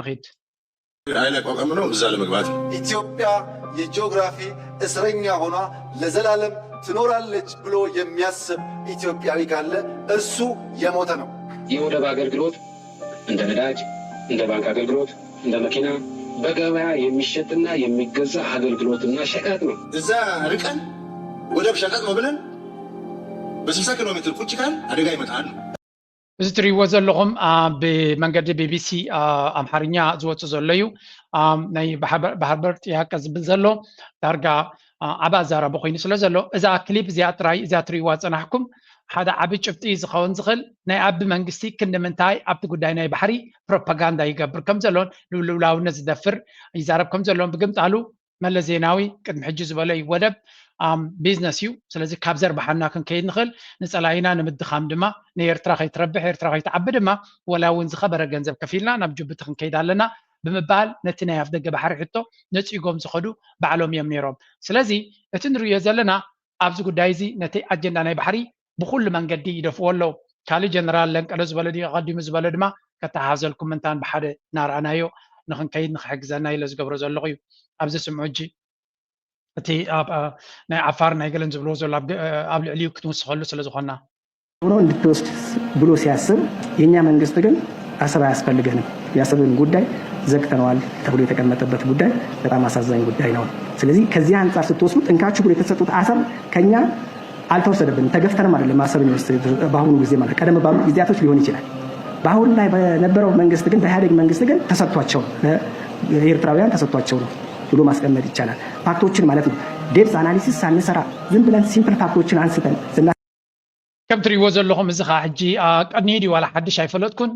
ንኺድ። አይን ያቋቋምነው እዛ ለመግባት ነው። ኢትዮጵያ የጂኦግራፊ እስረኛ ሆና ለዘላለም ትኖራለች ብሎ የሚያስብ ኢትዮጵያዊ ካለ እርሱ የሞተ ነው። የወደብ አገልግሎት እንደ ነዳጅ፣ እንደ ባንክ አገልግሎት፣ እንደ መኪና በገበያ የሚሸጥና የሚገዛ አገልግሎትና ሸቀጥ ነው። እዛ ርቀን ወደብ ሸቀጥ ነው ብለን በ60 ኪሎ ሜትር ቁጭ ካል አደጋ ይመጣል። እዚ ትሪእዎ ዘለኹም ብመንገዲ ቢቢሲ ኣምሓርኛ ዝወፅእ ዘሎ እዩ። ናይ ባህርበር ጥያቄ ዝብል ዘሎ ዳርጋ ዓቢ ኣዛራቢ ኮይኑ ስለ ዘሎ እዛ ክሊፕ እዚኣ ጥራይ እዚኣ ትሪእዋ ዝፀናሕኩም ሓደ ዓቢ ጭብጢ ዝኸውን ዝኽእል ናይ ኣቢ መንግስቲ ክንዲ ምንታይ ኣብቲ ጉዳይ ናይ ባሕሪ ፕሮፓጋንዳ ይገብር ከም ዘሎን ልውላውነት ዝደፍር ይዛረብ ከም ዘሎን ብግምጣሉ መለስ ዜናዊ ቅድሚ ሕጂ ዝበሎ እዩ፣ ወደብ ቢዝነስ እዩ። ስለዚ ካብ ዘርባሓና ክንከይድ ንኽእል፣ ንጸላኢና ንምድኻም ድማ ንኤርትራ ከይትረብሕ ኤርትራ ከይትዓቢ ድማ ወላ እውን ዝኸበረ ገንዘብ ከፊልና ናብ ጅቡቲ ክንከይድ ኣለና ብምባል ነቲ ናይ ኣፍደገ ባሕሪ ሕቶ ነጺጎም ዝኸዱ ባዕሎም እዮም ነይሮም። ስለዚ እቲ ንርእዮ ዘለና ኣብዚ ጉዳይ እዚ ነቲ ኣጀንዳ ናይ ባሕሪ ብኹሉ መንገዲ ይደፍዎ ኣለዉ። ካልእ ጀነራል ለንቀሎ ዝበሎ ድዩ ኣቐዲሙ ዝበሎ ድማ ከተሓሕዘልኩም ምንታን ብሓደ እናረኣናዮ ንኽንከይድ ንኽሕግዘና ኢለ ዝገብሮ ዘለኹ እዩ። ኣብዚ ስምዑ ሕጂ እቲ ናይ ዓፋር ናይ ገለን ዝብልዎ ዘሎ ኣብ ልዕሊኡ ክትውስኸሉ ስለ ዝኾንና ሆኖ እንድትወስድ ብሎ ሲያስብ የእኛ መንግስት ግን አሰብ አያስፈልገንም የአሰብን ጉዳይ ዘግተነዋል ተብሎ የተቀመጠበት ጉዳይ በጣም አሳዛኝ ጉዳይ ነው። ስለዚህ ከዚህ አንጻር ስትወስዱት እንካችሁ ብሎ የተሰጡት አሰብ ከኛ አልተወሰደብንም። ተገፍተንም አይደለም አሰብን የወሰዱት በአሁኑ ጊዜ ማለት ቀደም ባሉ ጊዜያቶች ሊሆን ይችላል። በአሁን ላይ በነበረው መንግስት ግን በኢህአዴግ መንግስት ግን ተሰጥቷቸው ነው ለኤርትራውያን ተሰጥቷቸው ነው ብሎ ማስቀመጥ ይቻላል። ፋክቶችን ማለት ነው። ዴፕዝ አናሊሲስ ሳንሰራ ዝም ብለን ሲምፕል ፋክቶችን አንስተን ስና ከም ትሪእዎ ዘለኹም እዚ ኸዓ ሕጂ ቀኒዩ ድዩ ዋላ ሓድሽ ኣይፈለጥኩን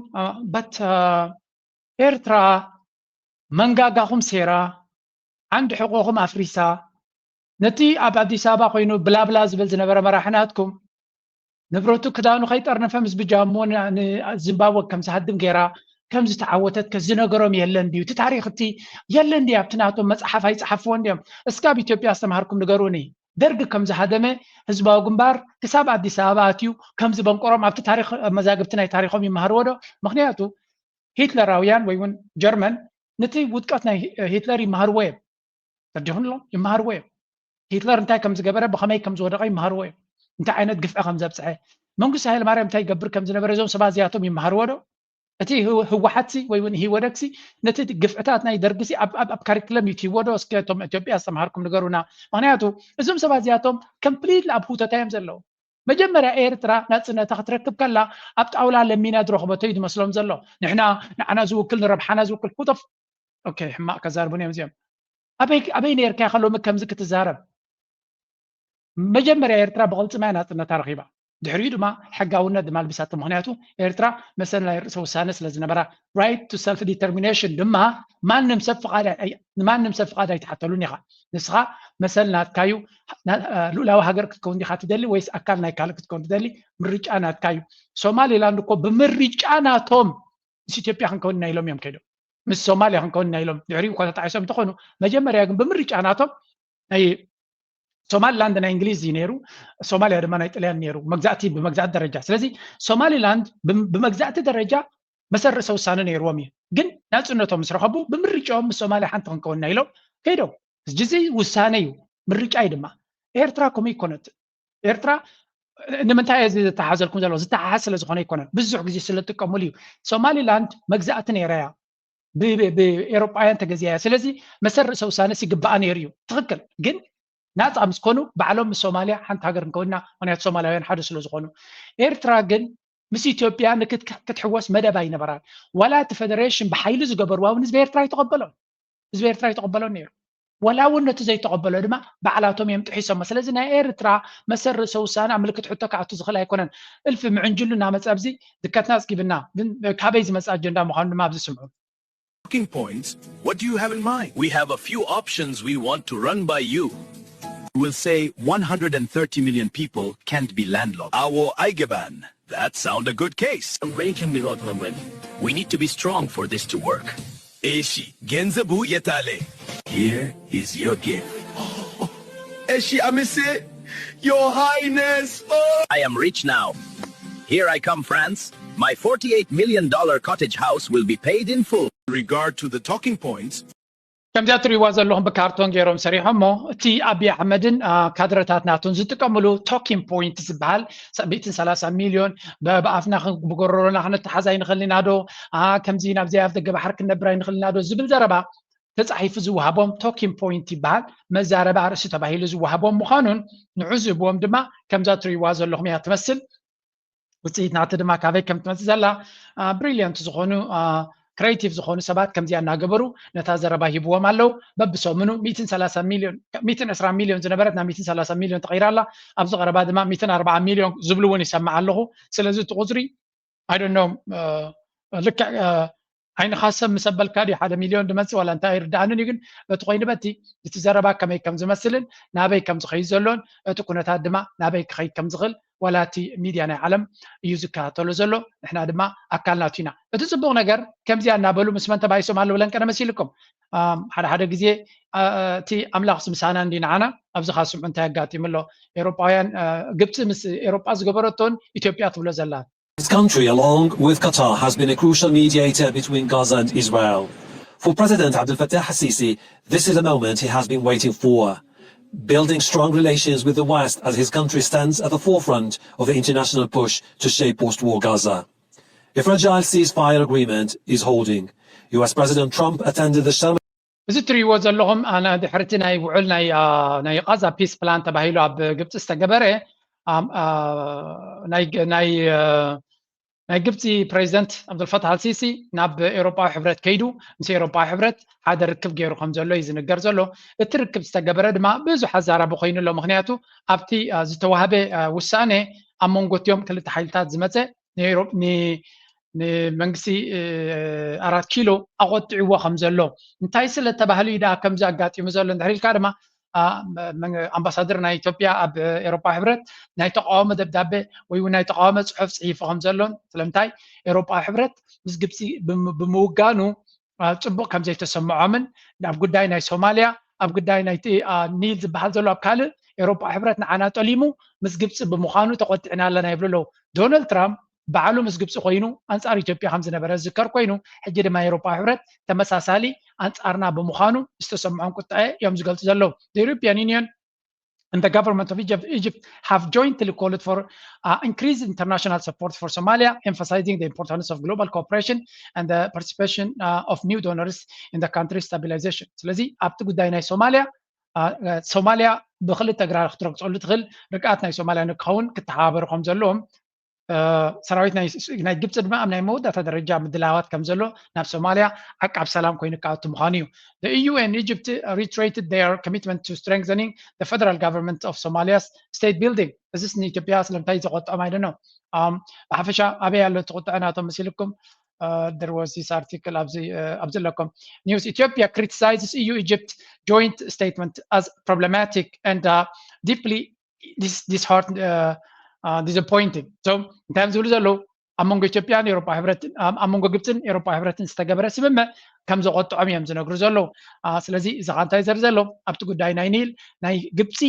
በት ኤርትራ መንጋጋኹም ሴራ ዓንዲ ሕቆኹም ኣፍሪሳ ነቲ ኣብ ኣዲስ ኣበባ ኮይኑ ብላብላ ዝብል ዝነበረ መራሒ ናትኩም ንብረቱ ክዳኑ ከይጠርነፈ ምስ ብጃሞ ንዚምባብወ ከም ዝሃድም ገይራ ከም ዝተዓወተት ከ ዝነገሮም የለን ድዩ? እቲ ታሪኽ እቲ የለን ድዩ? ኣብቲ ናቶም መፅሓፍ ኣይፀሓፍዎን ድዮም? እስካብ ኢትዮጵያ ዝተምሃርኩም ንገሩኒ። ደርግ ከም ዝሃደመ ህዝባዊ ግንባር ክሳብ ኣዲስ ኣበባ ኣትዩ ከም ዝበንቆሮም ኣብቲ ታሪኽ መዛግብቲ ናይ ታሪኾም ይመሃርዎ ዶ? ምክንያቱ ሂትለራውያን ወይ እውን ጀርመን ነቲ ውድቀት ናይ ሂትለር ይመሃርዎ እዮም። ተዲኹንሎም ይመሃርዎ እዮም። ሂትለር እንታይ ከም ዝገበረ ብኸመይ ከም ዝወደቐ ይመሃርዎ እዮም። እንታይ ዓይነት ግፍዒ ከም ዘብፅሐ መንግስቱ ሃይለማርያም እንታይ ይገብር ከም ዝነበረ እዞም ሰባት እዚኣቶም ይመሃርዎ ዶ? እቲ ህወሓትሲ ወይ እውን ኢህወደግሲ ነቲ ግፍዕታት ናይ ደርግሲ ኣብ ካሪክለም እዩ ትህዎ ዶ? እስከ እቶም ኢትዮጵያ ዝተምሃርኩም ንገሩና። ምክንያቱ እዞም ሰባት እዚኣቶም ኮምፕሊትሊ ኣብ ህውተታ እዮም ዘለዉ። መጀመርያ ኤርትራ ናፅነታ ክትረክብ ከላ ኣብ ጣውላ ለሚና ዝረኽበቶ እዩ ዝመስሎም ዘሎ። ንሕና ንዓና ዝውክል ንረብሓና ዝውክል ኩተፍ ኦኬ ሕማቕ ከዛርቡን እዮም እዚኦም። ኣበይ ኣበይ ነርካ ኢኻ ሎሚ ከምዚ ክትዛረብ? መጀመርያ ኤርትራ ብቕልፅማ እያ ናፅነታ ረኺባ። ድሕሪኡ ድማ ሕጋውነት ድማ ኣልቢሳቶ። ምክንያቱ ኤርትራ መሰል ናይ ርእሰ ውሳነ ስለ ዝነበራ right to self determination ድማ ማንም ሰብ ፍቓድ ኣይ- ኣይ- ንማንም ሰብ ፍቓድ ኣይትሓተሉን ኢኻ። ንስኻ መሰል ናትካዩ ና- እ፣ ልኡላዊ ሃገር ክትከውን ዲኻ ትደሊ ወይስ ኣካል ናይ ካልእ ክትከውን ትደሊ? ምርጫ ናትካዩ። ሶማሊላንድ እኮ ብምርጫ ናቶም ምስ ኢትዮጵያ ክንከውን ኢና ኢሎም እዮም ከይዶም። ምስ ሶማልያ ክንከውን ኢና ኢሎም ድሕሪኡ እኳ ተጣዒሶም እንተኾኑ መጀመርያ ግን ብምርጫ ናቶም ናይ ሶማሊላንድ ናይ እንግሊዝ እዩ ነይሩ፣ ሶማልያ ድማ ናይ ጥልያን ነይሩ መግዛእቲ ብመግዛእቲ ደረጃ። ስለዚ ሶማሊላንድ ብም- ብመግዛእቲ ደረጃ መሰል ርእሰ ውሳነ ነይርዎም እዩ። ግን ናፅነቶም ምስ ረኸቡ ብምርጫኦም ምስ ሶማልያ ሓንቲ ክንከውን ኢና ኢሎም ከይዶም። እዚ ውሳነ እዩ፣ ምርጫ እዩ ድማ። ኤርትራ ከምኡ ይኮነት። ኤርትራ ንምንታይ እዚ ዝተሓዘልኩም ዘሎ ዝተሓሓዝ ስለ ዝኾነ ይኮነን ብዙሕ ግዜ ስለ ዝጥቀሙሉ እዩ። ሶማሊላንድ መግዛእቲ ነይራ እያ ብኤሮጳውያን ተገዚያ እያ። ስለዚ መሰል ርእሰ ውሳነስ ይግባኣ ነይሩ እዩ። ትኽክል። ግን ናፃ ምስ ኮኑ ባዕሎም ምስ ሶማልያ ሓንቲ ሃገር ክንከውን ኢና። ምክንያቱ ሶማላውያን ሓደ ስለ ዝኾኑ። ኤርትራ ግን ምስ ኢትዮጵያ ንክትሕወስ መደብ ኣይነበራን። ዋላ እቲ ፈደሬሽን ብሓይሊ ዝገበርዋ እውን ህዝቢ ኤርትራ ኣይተቐበሎን። ህዝቢ ኤርትራ ኣይተቐበሎን ነይሩ። ዋላ እውን ነቲ ዘይተቐበሎ ድማ ባዕላቶም እዮም ጥሒሶሞ። ስለዚ ናይ ኤርትራ መሰል ርእሰ ውሳነ ኣብ ምልክት ሕቶ ክኣቱ ዝኽእል ኣይኮነን። እልፊ ምዕንጅሉ እናመፀ ኣብዚ ድከትና ኣፅጊብና ግን ካበይ ዝመፀ ኣጀንዳ ምዃኑ ድማ ኣብዚ ስምዑ። Talking points, what do you have in mind? We have a few options we want to run by you. We'll say one hundred thirty million people can't be landlocked. Awo Aigeban, that sound a good case. Arranging the road already. We need to be strong for this to work. Eshi, Genzabu Yetale. Here is your gift. Eshi Amise, Your Highness. Oh. I am rich now. Here I come, France. My forty-eight million dollar cottage house will be paid in full. Regard to the talking points, ከምዚኣ ትሪእዋ ዘለኹም ብካርቶን ገይሮም ሰሪሖሞ። እቲ ኣቢ ኣሕመድን ካድረታት ናቱን ዝጥቀምሉ ቶኪን ፖይንት ዝበሃል ሚእትን ሰላሳ ሚልዮን ብኣፍና ብጎረሮና ክነተሓዝ ኣይንኽእል ኢና ዶ? ከምዚ ናብዚ ኣብ ደገ ባሕር ክንነብር ኣይንኽእል ኢና ዶ ዝብል ዘረባ ተፃሒፉ ዝወሃቦም ቶኪን ፖይንት ይበሃል። መዛረቢ ኣርእስቲ ተባሂሉ ዝወሃቦም ምዃኑን ንዑ ዝህብዎም ድማ ከምዛ ትሪእዋ ዘለኹም እያ ትመስል። ውፅኢት ናቲ ድማ ካበይ ከም ትመፅእ ዘላ ብሪሊየንት ዝኾኑ ክሬቲቭ ዝኾኑ ሰባት ከምዚኣ እናገበሩ ነታ ዘረባ ሂብዎም ኣለዉ። በብሰሙኑ ሚእትን ሰላሳ ሚልዮን ሚእትን ዕስራ ሚልዮን ዝነበረት ናብ ሚእትን ሰላሳ ሚልዮን ተቐይራ ኣላ። ኣብዚ ቀረባ ድማ ሚእትን ኣርባዓ ሚልዮን ዝብሉ እውን ይሰምዕ ኣለኹ። ስለዚ እቲ ቁፅሪ ኣይደኖም ልክዕ ዓይንኻ ሰብ ምስ ኣበልካ ድዩ ሓደ ሚልዮን ድመፅእ ዋላ እንታይ ኣይርድኣንን እዩ። ግን በቲ ኮይኑ በቲ እቲ ዘረባ ከመይ ከም ዝመስልን ናበይ ከም ዝኸይድ ዘሎን እቲ ኩነታት ድማ ናበይ ክኸይድ ከም ዝኽእል ዋላ እቲ ሚድያ ናይ ዓለም እዩ ዝከታተሎ ዘሎ። ንሕና ድማ ኣካል ናቱ ኢና። እቲ ፅቡቕ ነገር ከምዚኣ እናበሉ ምስ መን ተባይሶም ኣለዉ ብለን ቀደም መሲልኩም ሓደ ሓደ ግዜ እቲ ኣምላኽ ምስ ምሳና እንዲ ንዓና ኣብዚ ካ ስምዑ እንታይ ኣጋጢሙ ኣሎ። ኤሮጳውያን ግብፂ ምስ ኤሮጳ ዝገበረቶን ኢትዮጵያ ትብሎ ዘላ This country, along with Qatar, has been a crucial mediator between Gaza and Israel. For President Abdel Fattah al-Sisi, this is a moment he has been waiting for, building strong relations with the West as his country stands at the forefront of the international push to shape post-war Gaza. A fragile ceasefire agreement is holding. U S President Trump attended the Sharm እዚ ትሪእዎ ዘለኹም ኣነ ድሕርቲ ናይ ውዕል ናይ ናይ ቃዛ ፒስ ፕላን ተባሂሉ ኣብ ግብፂ ዝተገበረ ናይ ግብፂ ፕሬዚደንት ኣብዱልፈታህ ኣልሲሲ ናብ ኤሮጳዊ ሕብረት ከይዱ ምስ ኤሮጳዊ ሕብረት ሓደ ርክብ ገይሩ ከም ዘሎ እዩ ዝንገር ዘሎ። እቲ ርክብ ዝተገበረ ድማ ብዙሕ ኣዛራቢ ኮይኑ ኣሎ። ምክንያቱ ኣብቲ ዝተዋህበ ውሳኔ ኣብ መንጎ እቲኦም ክልተ ሓይልታት ዝመፀ ንመንግስቲ ኣራት ኪሎ ኣቆጢዕዎ ከም ዘሎ እንታይ ስለ ተባህሉ እዩ ደኣ ከምዚ ኣጋጢሙ ዘሎ እንድሕር ኢልካ ድማ ኣምባሳደር ናይ ኢትዮጵያ ኣብ ኤሮፓ ሕብረት ናይ ተቃውሞ ደብዳቤ ወይ እውን ናይ ተቃውሞ ፅሑፍ ፅሒፉ ከም ዘሎን ስለምንታይ ኤሮፓ ሕብረት ምስ ግብፂ ብምውጋኑ ፅቡቅ ከም ዘይተሰምዖምን ኣብ ጉዳይ ናይ ሶማሊያ ኣብ ጉዳይ ናይቲ ኒል ዝበሃል ዘሎ ኣብ ካልእ ኤሮፓ ሕብረት ንዓና ጠሊሙ ምስ ግብፂ ብምዃኑ ተቆጢዕና ኣለና ይብሉ ኣለዉ። ዶናልድ ትራምፕ ባዕሉ ምስ ግብፂ ኮይኑ ኣንፃር ኢትዮጵያ ከም ዝነበረ ዝዝከር ኮይኑ ሕጂ ድማ ኤሮፓ ሕብረት ተመሳሳሊ ኣንፃርና ብምዃኑ ዝተሰምዖም ቁጥዐ እዮም ዝገልፁ ዘለዉ። The European Union and the government of Egypt, Egypt have jointly called for uh, increased international support for Somalia, emphasizing the importance of global cooperation and the participation uh, of new donors in the country's stabilization. ስለዚ ኣብቲ ጉዳይ ናይ ሶማሊያ ሶማሊያ ብክልተ እግራ ክትረግፀሉ ትኽእል ርግኣት ናይ ሶማሊያ ንክኸውን ክተሓባበሩ ከም ዘለዎም ሰራዊት ናይ ግብፂ ድማ ኣብ ናይ መወዳእታ ደረጃ ምድላዋት ከም ዘሎ ናብ ሶማሊያ ዓቃብ ሰላም ኮይኑ ክኣቱ ምዃኑ እዩ። The E U and Egypt reiterated their commitment to strengthening the federal government of Somalia's state building. እዚስ ንኢትዮጵያ ስለምንታይ ዘቆጥዖም ኣይደኖ። ብሓፈሻ ኣበይ ኣሎ እቲ ቁጥዐ ናቶም መሲልኩም? There was this article ኣብዚ ኣለኩም። News Ethiopia criticizes E U Egypt joint statement as problematic and uh, deeply disheartened, uh, uh, disappointing. So እንታይ እዮም ዝብሉ ዘለዉ? ኣብ መንጎ ኢትዮጵያን ኤሮፓ ሕብረትን ኣብ መንጎ ግብፅን ኤሮፓ ሕብረትን ዝተገበረ ስምምዕ ከም ዘቆጥዖም እዮም ዝነግሩ ዘለዉ። ስለዚ እዚ ካ እንታይ ዘር ዘሎ ኣብቲ ጉዳይ ናይ ኒል ናይ ግብፂ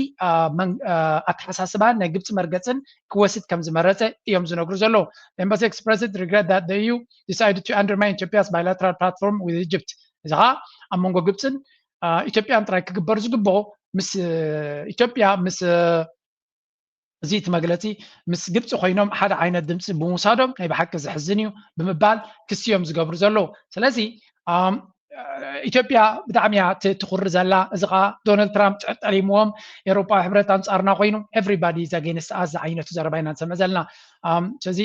ኣተሓሳስባን ናይ ግብፂ መርገፅን ክወስድ ከም ዝመረፀ እዮም ዝነግሩ ዘለዉ። Embassy expressed regret that the E U decided to undermine Ethiopia's bilateral platform with Egypt። እዚ ኸዓ ኣብ መንጎ ግብፅን ኢትዮጵያን ጥራይ ክግበር ዝግብኦ ምስ ኢትዮጵያ ምስ እዚ እቲ መግለፂ ምስ ግብፂ ኮይኖም ሓደ ዓይነት ድምፂ ብምውሳዶም ናይ ብሓቂ ዘሕዝን እዩ ብምባል ክሲ እዮም ዝገብሩ ዘለዉ። ስለዚ ኢትዮጵያ ብጣዕሚ እያ ትኩሪ ዘላ። እዚ ከዓ ዶናልድ ትራምፕ ጠሊምዎም ኤሮፓዊ ሕብረት ኣንፃርና ኮይኑ everybody is against us ዝዓይነቱ ዘረባ ኢና ንሰምዕ ዘለና። ስለዚ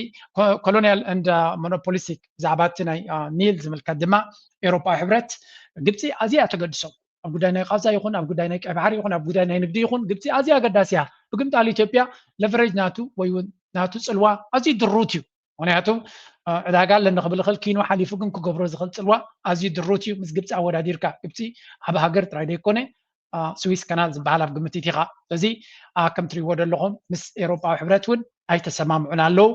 colonial and monopolistic ብዛዕባ እቲ ናይ ኒል ዝምልከት ድማ ኤሮፓዊ ሕብረት ግብፂ ኣዝያ ተገድሶም ኣብ ጉዳይ ናይ ቃዛ ይኹን ኣብ ጉዳይ ናይ ቀይ ባሕሪ ይኹን ኣብ ጉዳይ ናይ ንግዲ ይኹን ግብፂ ኣዝያ ኣገዳሲ እያ። ብግምጣል ኢትዮጵያ ለቨሬጅ ናቱ ወይ እውን ናቱ ፅልዋ ኣዝዩ ድሩት እዩ። ምክንያቱ ዕዳጋ ኣለኒ ክብል ይኽእል ኪኖ ሓሊፉ ግን ክገብሮ ዝኽእል ፅልዋ ኣዝዩ ድሩት እዩ። ምስ ግብፂ ኣወዳዲርካ ግብፂ ዓብ ሃገር ጥራይ ዘይኮነ ስዊስ ካናል ዝበሃል ኣብ ግምት ኢቲኻ። ስለዚ ከም ትሪእዎ ዘለኹም ምስ ኤሮጳዊ ሕብረት እውን ኣይተሰማምዑን ኣለዉ።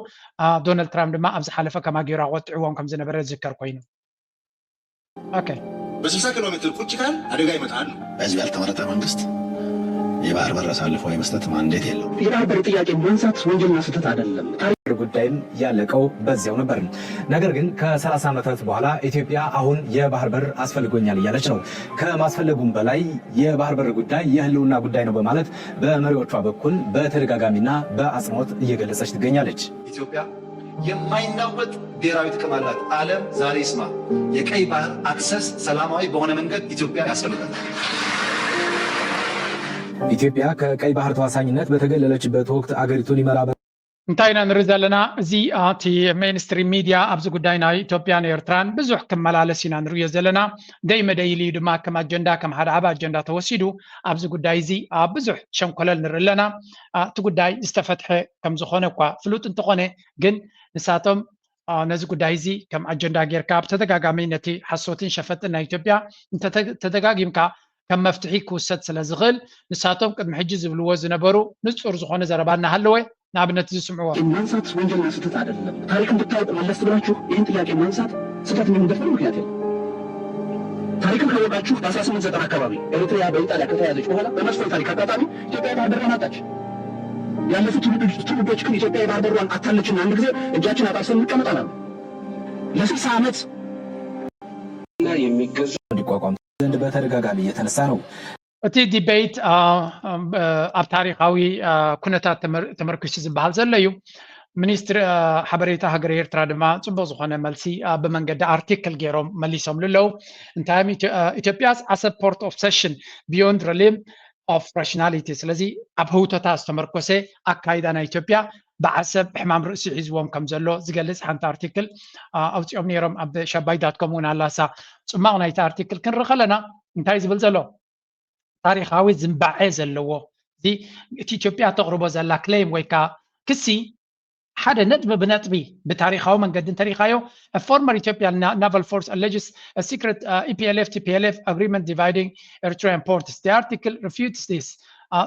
ዶናልድ ትራምፕ ድማ ኣብ ዝሓለፈ ከማ ገይሩ ኣቆጢዕዎም ከም ዝነበረ ዝዝከር ኮይኑ በስልሳ ኪሎ ሜትር ቁጭ ካል አደጋ ይመጣል። በህዝብ ያልተመረጠ መንግስት የባህር በር አሳልፎ የመስጠት ማንዴት የለው። የባህር በር ጥያቄ ማንሳት ወንጀልና ስህተት አይደለም። ጉዳይም ያለቀው በዚያው ነበር። ነገር ግን ከ30 ዓመታት በኋላ ኢትዮጵያ አሁን የባህር በር አስፈልጎኛል እያለች ነው። ከማስፈለጉም በላይ የባህር በር ጉዳይ የህልውና ጉዳይ ነው በማለት በመሪዎቿ በኩል በተደጋጋሚና በአጽንኦት እየገለጸች ትገኛለች። ኢትዮጵያ የማይናወጥ ብሔራዊ ጥቅም አላት። ዓለም ዛሬ ይስማ፣ የቀይ ባህር አክሰስ ሰላማዊ በሆነ መንገድ ኢትዮጵያ ያስፈልጋል። ኢትዮጵያ ከቀይ ባህር ተዋሳኝነት በተገለለችበት ወቅት አገሪቱን ይመራ እንታይ ኢና ንርኢ ዘለና? እዚ እቲ ሜንስትሪም ሚድያ ኣብዚ ጉዳይ ናይ ኢትዮጵያን ኤርትራን ብዙሕ ክመላለስ ኢና ንርእዮ ዘለና። ደይ መደይ ኢሉ እዩ ድማ ከም ኣጀንዳ፣ ከም ሓደ ዓቢ ኣጀንዳ ተወሲዱ ኣብዚ ጉዳይ እዚ ኣብ ብዙሕ ሸንኮለል ንርኢ ኣለና። እቲ ጉዳይ ዝተፈትሐ ከም ዝኾነ እኳ ፍሉጥ እንተኾነ፣ ግን ንሳቶም ነዚ ጉዳይ እዚ ከም ኣጀንዳ ጌርካ ብተደጋጋሚ ነቲ ሓሶትን ሸፈጥን ናይ ኢትዮጵያ ተደጋጊምካ ከም መፍትሒ ክውሰድ ስለ ዝኽእል፣ ንሳቶም ቅድሚ ሕጂ ዝብልዎ ዝነበሩ ንጹር ዝኾነ ዘረባ እናሃለወ ንኣብነት ዝስምዕዎ። ማንሳት ወንጀልና ስህተት አይደለም። ታሪክን ብታውቁ መለስ ብላችሁ ይህን ጥያቄ ማንሳት ስህተት የሚሆንበት ምንም ምክንያት የለም። ታሪክን ካወቃችሁ በ1890 አካባቢ ኤሪትሪያ በኢጣሊያ ከተያዘች በኋላ በመስፍን ታሪክ አጋጣሚ ኢትዮጵያ የባህር በሯን አጣች። ያለፉት ትውልዶች ግን ኢትዮጵያ የባህር በሯን አታለችና አንድ ጊዜ እጃችን አጣጥፈን እንቀመጥ አላሉ። ለ60 ዓመት የሚገዙ እንዲቋቋም ዘንድ በተደጋጋሚ እየተነሳ ነው። እቲ ዲቤት ኣብ ታሪካዊ ኩነታት ተመርኪሱ ዝበሃል ዘሎ እዩ። ሚኒስትሪ ሓበሬታ ሃገር ኤርትራ ድማ ፅቡቅ ዝኾነ መልሲ ብመንገዲ ኣርቲክል ገይሮም መሊሶምሉ ኣለዉ። እንታይ እዮም? ኢትዮጵያ as a port of cession beyond realm of rationality። ስለዚ ኣብ ህውተታ ዝተመርኮሰ ኣካይዳ ናይ ኢትዮጵያ ብዓሰብ ሕማም ርእሲ ሒዝዎም ከም ዘሎ ዝገልፅ ሓንቲ ኣርቲክል ኣውፂኦም ነይሮም። ኣብ ሸባይ ዳትኮም እውን ኣላሳ። ፅማቕ ናይቲ ኣርቲክል ክንርኢ ከለና እንታይ ዝብል ዘሎ? ታሪካዊ ዝንባዐ ዘለዎ እዚ እቲ ኢትዮጵያ ተቕርቦ ዘላ ክሌም ወይ ከዓ ክሲ ሓደ ነጥቢ ብነጥቢ ብታሪካዊ መንገዲ እንተሪኻዮ former Ethiopian naval force alleges a secret EPLF TPLF agreement dividing Eritrean ports. The article refutes this,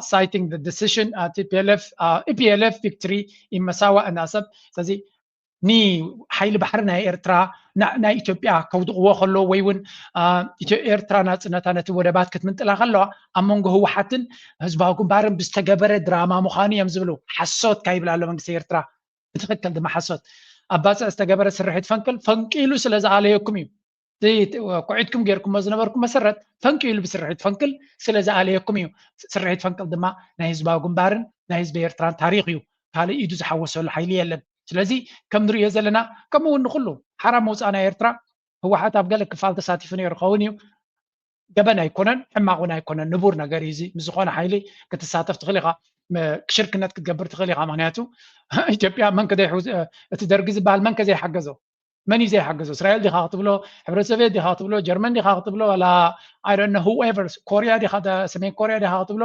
citing the decision TPLF EPLF victory in Massawa and Assab. ስለዚ ንሓይሊ ባሕሪ ናይ ኤርትራ ናይ ኢትዮጵያ ከውድቕዎ ከለዉ ወይ እውን ኤርትራ ናፅነታ ነቲ ወደባት ክትምንጥላ ከለዋ ኣብ መንጎ ህወሓትን ህዝባዊ ግንባርን ብዝተገበረ ድራማ ምዃኑ እዮም ዝብሉ። ሓሶት ካይብል ኣሎ መንግስቲ ኤርትራ። ብትኽክል ድማ ሓሶት። ኣብ ባፅዕ ዝተገበረ ስርሒት ፈንቅል ፈንቂሉ ስለ ዝኣለየኩም እዩ። ኩዒትኩም ጌርኩሞ ዝነበርኩም መሰረት ፈንቂሉ ብስርሒት ፈንቅል ስለ ዝኣለየኩም እዩ። ስርሒት ፈንቅል ድማ ናይ ህዝባዊ ግንባርን ናይ ህዝቢ ኤርትራን ታሪክ እዩ። ካልእ ኢዱ ዝሓወሰሉ ሓይሊ የለን። ስለዚ ከም ንርእዮ ዘለና ከምኡ እውን ንኩሉ ሓራ መውፃእ ናይ ኤርትራ ህወሓት ኣብ ገለ ክፋል ተሳቲፉ ነይሩ ኸውን እዩ። ገበን ኣይኮነን፣ ሕማቕ እውን ኣይኮነን፣ ንቡር ነገር እዩ። እዚ ምስ ዝኾነ ሓይሊ ክትሳተፍ ትኽእል ኢኻ፣ ሽርክነት ክትገብር ትኽእል ኢኻ። ምክንያቱ ኢትዮጵያ መን እቲ ደርጊ ዝበሃል መን ከ ዘይሓገዞ? መን እዩ ዘይሓገዞ? እስራኤል ዲኻ ክትብሎ፣ ሕብረት ሶቪየት ዲኻ ክትብሎ፣ ጀርመን ዲኻ ክትብሎ፣ ዋላ I don't know whoever፣ ኮርያ ዲኻ፣ ሰሜን ኮርያ ዲኻ ክትብሎ፣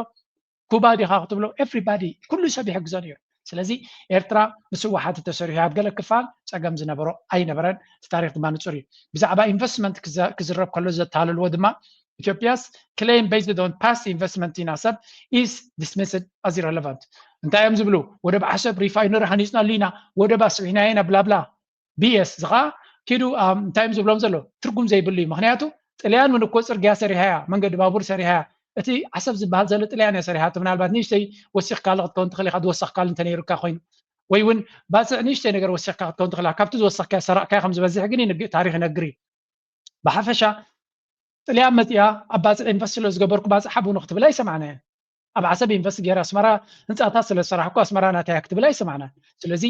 ኩባ ዲኻ ክትብሎ፣ everybody፣ ኩሉ ሰብ ይሕግዞ ነይሩ። ስለዚ ኤርትራ ምስ ህወሓት ተሰሪሑ ኣብ ገለ ክፋል ፀገም ዝነበሮ ኣይነበረን። እቲ ታሪክ ድማ ንፁር እዩ። ብዛዕባ ኢንቨስትመንት ክዝረብ ከሎ ዘታለልዎ ድማ ኢትዮጵያስ claim based on past investment in Assab is dismissed as irrelevant። እንታይ እዮም ዝብሉ? ወደብ ዓሰብ ሪፋይነሪ ሃኒፅናሉ ኢና፣ ወደብ ኣስፊሕና ኢና፣ ብላብላ። ቢኤስ ዝኻ ኪዱ እንታይ እዮም ዝብሎም ዘሎ? ትርጉም ዘይብሉ እዩ። ምክንያቱ ጥልያን እውን እኮ ፅርግያ ሰሪሓ እያ፣ መንገዲ ባቡር ሰሪሓ እያ። እቲ ዓሰብ ዝበሃል ዘሎ ጥልያን እያ ሰሪሓ። ምናልባት ንእሽተይ ወሲኽካሉ ክትከውን ትኽእል ኢኻ፣ ዝወሰኽካሉ እንተነይሩካ ኮይኑ፣ ወይ እውን ባፅዕ ንእሽተይ ነገር ወሲኽካ ክትከውን ትኽእል ኢኻ። ካብቲ ዝወሰኽካዮ ሰራቕካዮ ከም ዝበዝሕ ግን ታሪክ ይነግር እዩ። ብሓፈሻ ጥልያን መፂኣ ኣብ ባፅዕ ኢንቨስት ስለ ዝገበርኩ ባፅዕ ሓቡኑ ክትብል ኣይሰማዕናያን። ኣብ ዓሰብ ኢንቨስት ገይረ ኣስመራ ህንፃታት ስለ ዝሰራሕኩ ኣስመራ ናተይ ክትብል ኣይሰማዕናን። ስለዚ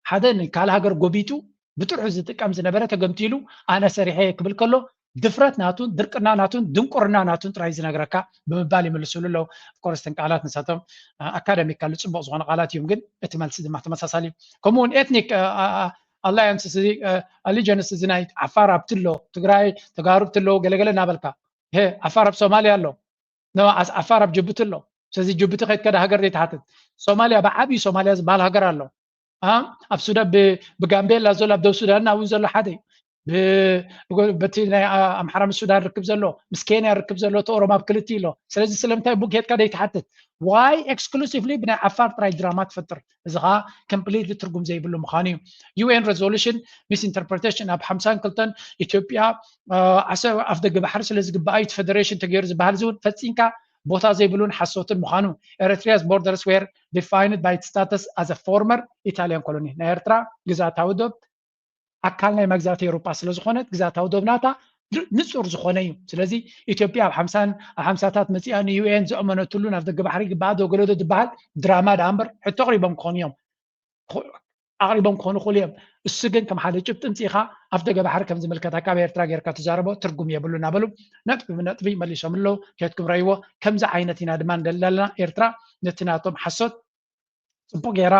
ሓደ ንካልእ ሃገር ጎቢጡ ብጥርሑ ዝጥቀም ዝነበረ ተገምጢሉ ኣነ ሰሪሐ ክብል ከሎ ድፍረት ናቱን ድርቅና ናቱን ድንቁርና ናቱን ጥራይ ዝነግረካ ብምባል ይምልስሉ ኣለዉ። ኦፍኮርስ እተን ቃላት ንሳቶም ኣካደሚካሊ ፅቡቅ ዝኾነ ቃላት እዮም፣ ግን እቲ መልሲ ድማ ተመሳሳሊ እዩ። ከምኡውን ኤትኒክ ኣላያንስ እዚ ኣሊጀንስ እዚ ናይ ዓፋር ኣብቲ ኣሎ፣ ትግራይ ተጋሩ ኣብቲ ኣለዉ ገለገለ እናበልካ ዓፋር ኣብ ሶማልያ ኣሎ፣ ዓፋር ኣብ ጅቡቲ ኣሎ። ስለዚ ጅቡቲ ከይትከዳ ሃገር ዘይትሓትት። ሶማልያ ብዓብዩ ሶማልያ ዝበሃል ሃገር ኣሎ። ኣብ ሱዳን ብጋምቤላ ዘሎ ኣብ ደቡብ ሱዳን እውን ዘሎ ሓደ በቲ ናይ ኣምሓራ ምስ ሱዳን ርክብ ዘሎ ምስ ኬንያ ርክብ ዘሎ እቲ ኦሮሞ ኣብ ክልቲ ኣሎ። ስለዚ ስለምንታይ ቡክ ሄድካ ዘይትሓትት? ዋይ ኤክስክሉሲቭሊ ብናይ ዓፋር ጥራይ ድራማ ትፈጥር? እዚ ከዓ ኮምፕሊትሊ ትርጉም ዘይብሉ ምዃኑ እዩ። ዩኤን ሬዞሉሽን ሚስ ኢንተርፕሬቴሽን ኣብ ሓምሳን ክልተን ኢትዮጵያ ዓሰብ ኣፍ ደገ ባሕሪ ስለ ዝግባኣ እዩ እቲ ፌደሬሽን ተገይሩ ዝበሃል እዚ እውን ፈፂምካ ቦታ ዘይብሉን ሓሶትን ምዃኑ። Eritrea's borders were defined by its status as a former Italian colony። ናይ ኤርትራ ግዝኣታዊ ዶብ ኣካል ናይ መግዛእቲ ኤውሮጳ ስለ ዝኾነት ግዝኣታዊ ዶብ ናታ ንጹር ዝኾነ እዩ። ስለዚ ኢትዮጵያ ኣብ ሓምሳን ኣብ ሓምሳታት መጺኣ ን UN ዘእመነትሉ ናብ ደገ ባሕሪ ግባኣ ዶ ገለዶ ዝበሃል ድራማ ደኣ እምበር ሕቶ ኣቕሪቦም ክኾኑ እዮም። ኣቕሪቦም ክኾኑ ይኽእሉ እዮም። እሱ ግን ከም ሓደ ጭብጢ ምጽኢኻ ኣፍ ደገ ባሕሪ ከም ዝምልከተካ ኣብ ኤርትራ ጌርካ ትዛረቦ ትርጉም የብሉን እናበሉ ነጥቢ ብነጥቢ መሊሶም ኣለዉ። ከየትኩም ረእይዎ ከምዚ ዓይነት ኢና ድማ ንደሊ ኣለና። ኤርትራ ነቲ ናቶም ሓሶት ጽቡቅ ጌራ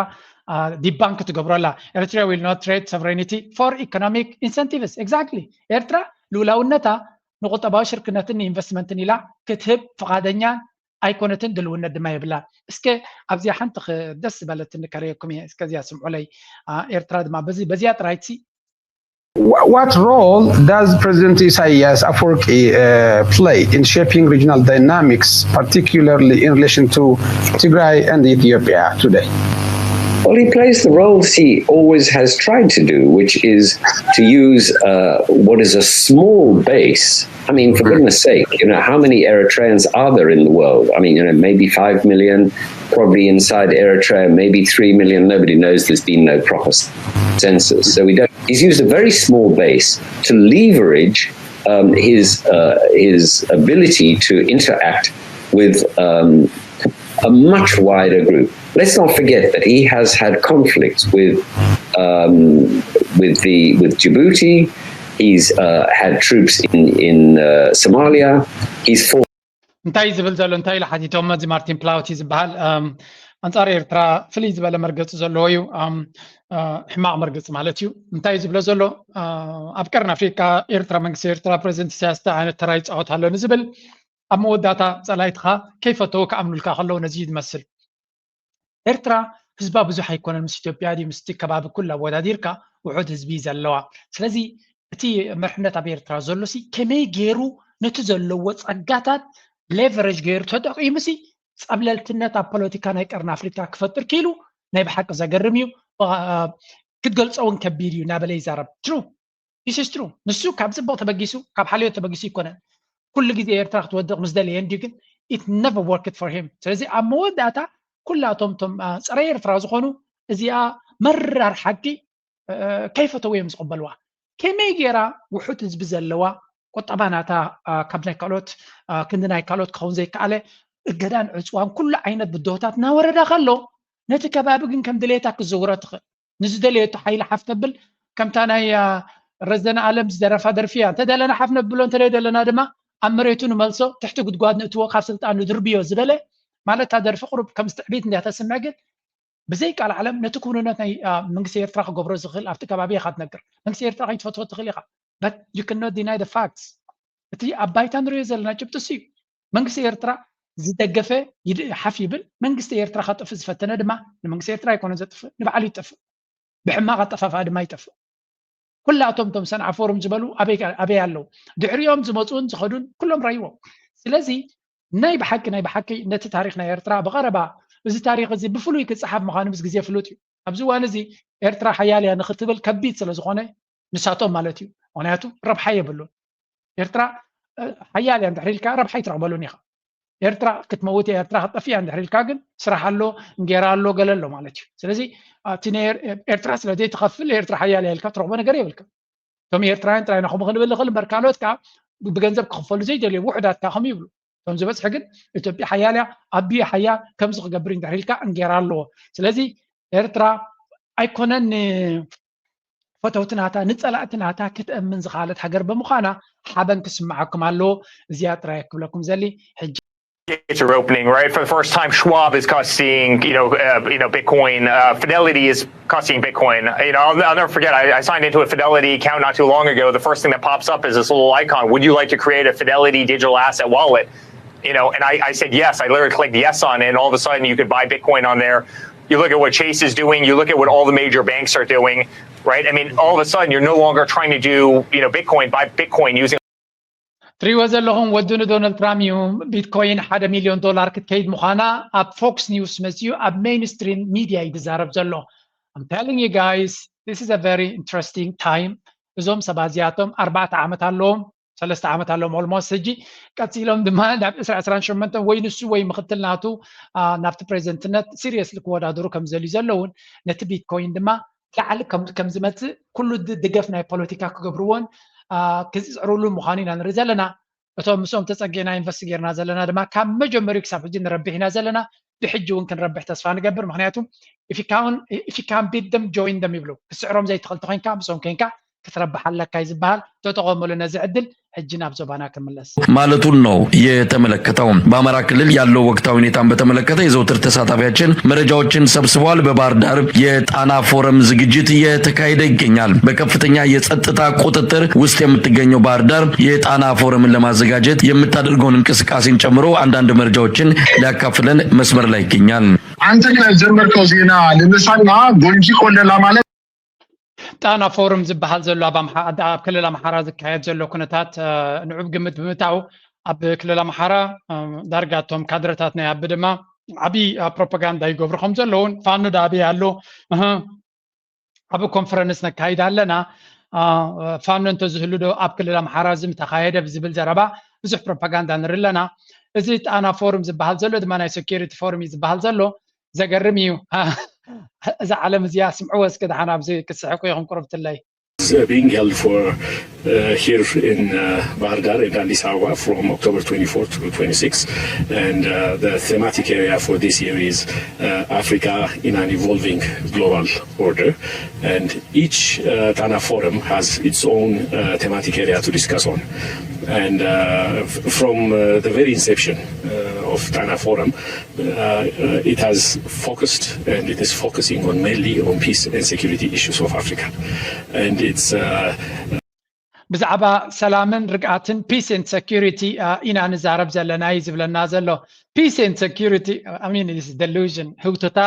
debunk ትገብሮ ኣላ። Eritrea will not trade sovereignty for economic incentives። Exactly። ኤርትራ ልኡላውነታ ንቁጠባዊ ሽርክነትን ንኢንቨስትመንትን ኢላ ክትህብ ፍቓደኛ ኣይኮነትን፣ ድልውነት ድማ የብላ። እስከ ኣብዚኣ ሓንቲ ደስ ዝበለትኒ ከርእየኩም እየ። እስከ እዚኣ ስምዑለይ። ኤርትራ ድማ በዚኣ ጥራይትሲ What role does President Isaias Afwerki uh, play in shaping regional dynamics, particularly in relation to Tigray and Ethiopia today? Well, he plays the roles he always has tried to do, which is to use uh, what is a small base. I mean, for goodness sake, you know, how many Eritreans are there in the world? I mean, you know, maybe five million, probably inside Eritrea, maybe three million. Nobody knows. There's been no proper census. So we don't. He's used a very small base to leverage um, his uh, his ability to interact with um, a much wider group. Let's not forget that he has had conflicts with um, with the with Djibouti. He's uh, had troops in in uh, Somalia. He's fought. እንታይ ዝብል ዘሎ እንታይ ኢሉ ሓቲቶም እዚ ማርቲን ፕላውቲ ዝበሃል ኣንጻር ኤርትራ ፍልይ ዝበለ መርገፂ ዘለዎ እዩ። ሕማቕ መርገፂ ማለት እዩ። እንታይ ዝብሎ ዘሎ ኣብ ቀርኒ ኣፍሪካ ኤርትራ መንግስቲ ኤርትራ ፕሬዚደንት ኢሳያስ እንታይ ዓይነት ተራ ይፃወት ኣሎ ንዝብል ኣብ መወዳእታ ጸላኢትኻ ከይፈተዉ ክኣምኑልካ ከለዉ ነዚ እዩ ዝመስል። ኤርትራ ህዝባ ብዙሕ ኣይኮነን፣ ምስ ኢትዮጵያ ድዩ ምስቲ ከባቢ ኩሉ ኣወዳዲርካ ውሑድ ህዝቢ እዩ ዘለዋ። ስለዚ እቲ መርሕነት ኣብ ኤርትራ ዘሎ ሲ ከመይ ገይሩ ነቲ ዘለዎ ጸጋታት ሌቨሬጅ ገይሩ ተጠቂሙ ሲ ጸብለልትነት ኣብ ፖለቲካ ናይ ቀርኒ ኣፍሪካ ክፈጥር ክኢሉ ናይ ብሓቂ ዘገርም እዩ። ክትገልጾ እውን ከቢድ እዩ እናበለ ይዛረብ። ትሩ This is true። ንሱ ካብ ጽቡቕ ተበጊሱ ካብ ሓልዮት ተበጊሱ ኣይኮነን። ኩሉ ግዜ ኤርትራ ክትወድቕ ምስ ደለየ እንድዩ ግን it never worked for him። ስለዚ ኣብ መወዳእታ ኩላቶም ቶም ጸረ ኤርትራ ዝኾኑ እዚኣ መራር ሓቂ ከይፈተው እዮም ዝቕበልዋ። ከመይ ገይራ ውሑድ ህዝቢ ዘለዋ ቁጠባ ናታ ካብ ናይ ካልኦት ክንዲ ናይ ካልኦት ክኸውን ዘይከኣለ እገዳን ዕፅዋን ኩሉ ዓይነት ብድሆታት እናወረዳ ከሎ ነቲ ከባቢ ግን ከም ድሌታ ክዝውሮ ትኽእል። ንዝደለየቶ ሓይሊ ሓፍ ተብል ከምታ ናይ ረዘነ ኣለም ዝደረፋ ደርፊ እያ። እንተደለና ሓፍ ነብሎ እንተደለና ድማ ኣብ መሬቱ ንመልሶ ትሕቲ ጉድጓድ ንእትዎ ካብ ስልጣን ንድርብዮ ዝበለ ማለት እታ ደርፊ ቁሩብ ከም ትዕቢት እንድያ ተስምዕ ግን ብዘይ ቃል ዓለም ነቲ ክውንነት ናይ መንግስቲ ኤርትራ ክገብሮ ዝኽእል ኣብቲ ከባቢ ኢኻ ትነግር። መንግስቲ ኤርትራ ከይትፈትዎ ትኽእል ኢኻ but you cannot deny the facts። እቲ ኣብ ባይታ ንሪኦ ዘለና ጭብጢ እሱ እዩ። መንግስቲ ኤርትራ ዝደገፈ ሓፍ ይብል። መንግስቲ ኤርትራ ከጥፍእ ዝፈተነ ድማ ንመንግስቲ ኤርትራ ኣይኮነ ዘጥፍእ ንባዕሉ ይጠፍእ። ብሕማቕ ኣጠፋፍኣ ድማ ይጠፍእ። ኩላቶም ቶም ሰንዓ ፎርም ዝበሉ ኣበይ ኣለዉ? ድሕሪኦም ዝመፁን ዝኸዱን ኩሎም ረይዎም። ስለዚ ናይ ብሓቂ ናይ ብሓቂ ነቲ ታሪክ ናይ ኤርትራ ብቐረባ እዚ ታሪክ እዚ ብፍሉይ ክፀሓፍ ምዃኑ ምስ ግዜ ፍሉጥ እዩ። ኣብዚ እዋን እዚ ኤርትራ ሓያል እያ ንክትብል ከቢድ ስለ ዝኾነ ንሳቶም ማለት እዩ። ምክንያቱ ረብሓ የብሉን። ኤርትራ ሓያል እያ እንድሕር ኢልካ ረብሓ ኣይትረኽበሉን ኢኻ። ኤርትራ ክትመውት እያ፣ ኤርትራ ክትጠፍእ እያ እንድሕር ኢልካ ግን ስራሕ ኣሎ፣ እንጌራ ኣሎ፣ ገለ ኣሎ ማለት እዩ። ስለዚ እቲ ኤርትራ ስለ ዘይትኸፍል ኤርትራ ሓያል እያ ኢልካ ትረኽቦ ነገር የብልካ። እቶም ኤርትራውያን ጥራይ ኢና ከምኡ ክንብል ንኽእል እምበር ካልኦት ከዓ ብገንዘብ ክኽፈሉ ዘይደልዮም ውሑዳት ከዓ ከምኡ ይብሉ። እቶም ዝበዝሒ ግን ኢትዮጵያ ሓያል እያ፣ ኣቢይ ሓያል ከምዚ ክገብር እንድሕር ኢልካ እንጌራ ኣለዎ። ስለዚ ኤርትራ ኣይኮነን ፈተውቲ ናታ ንጸላእቲ ናታ ክትእምን ዝኸኣለት ሃገር ብምዃና ሓበን ክስምዓኩም ኣለዎ። እዚኣ ጥራይ ክብለኩም ዘሊ ሕጂ It's your opening, right? For the first time, Schwab is costing, you know, uh, you know, Bitcoin. Uh, Fidelity is costing Bitcoin. You know, I'll, I'll never forget. I, I signed into a Fidelity account not too long ago. The first thing that pops up is this little icon. Would you like to create a Fidelity digital asset wallet? You know, and I, I said yes. I literally clicked yes on it, and all of a sudden, you could buy Bitcoin on there. You look at what Chase is doing. You look at what all the major banks are doing, right? I mean, all of a sudden, you're no longer trying to do, you know, Bitcoin, buy Bitcoin using ትሪእዎ ዘለኹም ወዲ ንዶናልድ ትራምፕ እዩ። ቢትኮይን ሓደ ሚሊዮን ዶላር ክትከይድ ምዃና ኣብ ፎክስ ኒውስ መፅኡ ኣብ ሜይንስትሪም ሚድያ እዩ ዝዛረብ ዘሎ። I'm telling you guys, this is a very interesting time። እዞም ሰባት እዚኣቶም ኣርባዕተ ዓመት ኣለዎም። ሰለስተ ዓመት ኣለዎም ኦልሞስት ሕጂ። ቀፂሎም ድማ ናብ ዕስራ ዕስራን ሸሞንተን ወይ ንሱ ወይ ምክትል ናቱ ናብቲ ፕሬዚደንትነት ሲሪየስሊ ክወዳደሩ ከም ዝደልዩ ዘለውን፣ ነቲ ቢትኮይን ድማ ላዕሊ ከም ዝመፅእ ኩሉ ድገፍ ናይ ፖለቲካ ክገብርዎን ክፅዕርሉ ምዃኑ ኢና ንርኢ ዘለና። እቶም ምስኦም ተፀጊዕና ኢንቨስት ጌርና ዘለና ድማ ካብ መጀመሪኡ ክሳብ ሕጂ ንረብሕ ኢና ዘለና። ብሕጂ እውን ክንረብሕ ተስፋ ንገብር። ምክንያቱ if you can beat them, join them ይብሉ። ክስዕሮም ዘይትኽእል ተኮይንካ ምስኦም ኮይንካ ክትረብሕ ኣለካ እዩ ዝበሃል። ተጠቐመሉ ነዚ ዕድል። ሕጂ ናብ ዞባና ክምለስ። ማለቱን ነው የተመለከተው። በአማራ ክልል ያለው ወቅታዊ ሁኔታን በተመለከተ የዘውትር ተሳታፊያችን መረጃዎችን ሰብስበዋል። በባህር ዳር የጣና ፎረም ዝግጅት እየተካሄደ ይገኛል። በከፍተኛ የጸጥታ ቁጥጥር ውስጥ የምትገኘው ባህር ዳር የጣና ፎረምን ለማዘጋጀት የምታደርገውን እንቅስቃሴን ጨምሮ አንዳንድ መረጃዎችን ሊያካፍለን መስመር ላይ ይገኛል። አንተ ከጀመርከው ዜና ልነሳና ጎንጂ ቆለላ ማለት ጣና ፎረም ዝበሃል ዘሎ ኣብ ክልል ኣምሓራ ዝካየድ ዘሎ ኩነታት ንዑብ ግምት ብምታው ኣብ ክልል ኣምሓራ ዳርጋ እቶም ካድረታት ናይ ኣቢ ድማ ዓብዪ ፕሮፓጋንዳ ይገብሩ ከም ዘለውን ፋኖ ዳ ኣበይ ኣሎ ዓቢ ኮንፈረንስ ነካይድ ኣለና ፋኖ እንተዝህሉ ዶ ኣብ ክልል ኣምሓራ ዝም ተኻየደ ብዝብል ዘረባ ብዙሕ ፕሮፓጋንዳ ንርኢ ኣለና። እዚ ጣና ፎርም ዝበሃል ዘሎ ድማ ናይ ሴኪሪቲ ፎርም እዩ ዝበሃል ዘሎ። ዘገርም እዩ። እዛ ዓለም እዚኣ ስምዕዎ እስኪ ደሓን ኣብዚ ክትስሕቁ ኢኹም ቁርብትለይ። Being held for uh, here in uh, Bahar Dar and Addis Ababa from October twenty-fourth to twenty-sixth, and uh, the thematic area for this year is uh, Africa in an evolving global order. And each uh, Tana Forum has its own uh, thematic area to discuss on. And uh, from uh, the very inception uh, of Tana Forum, uh, uh, it has focused and it is focusing on mainly on peace and security issues of Africa. And it's uh, ብዛዕባ ሰላምን ርግኣትን peace and security ኢና ንዛረብ ዘለና እዩ ዝብለና ዘሎ። Peace and security I mean is delusion ህውትታ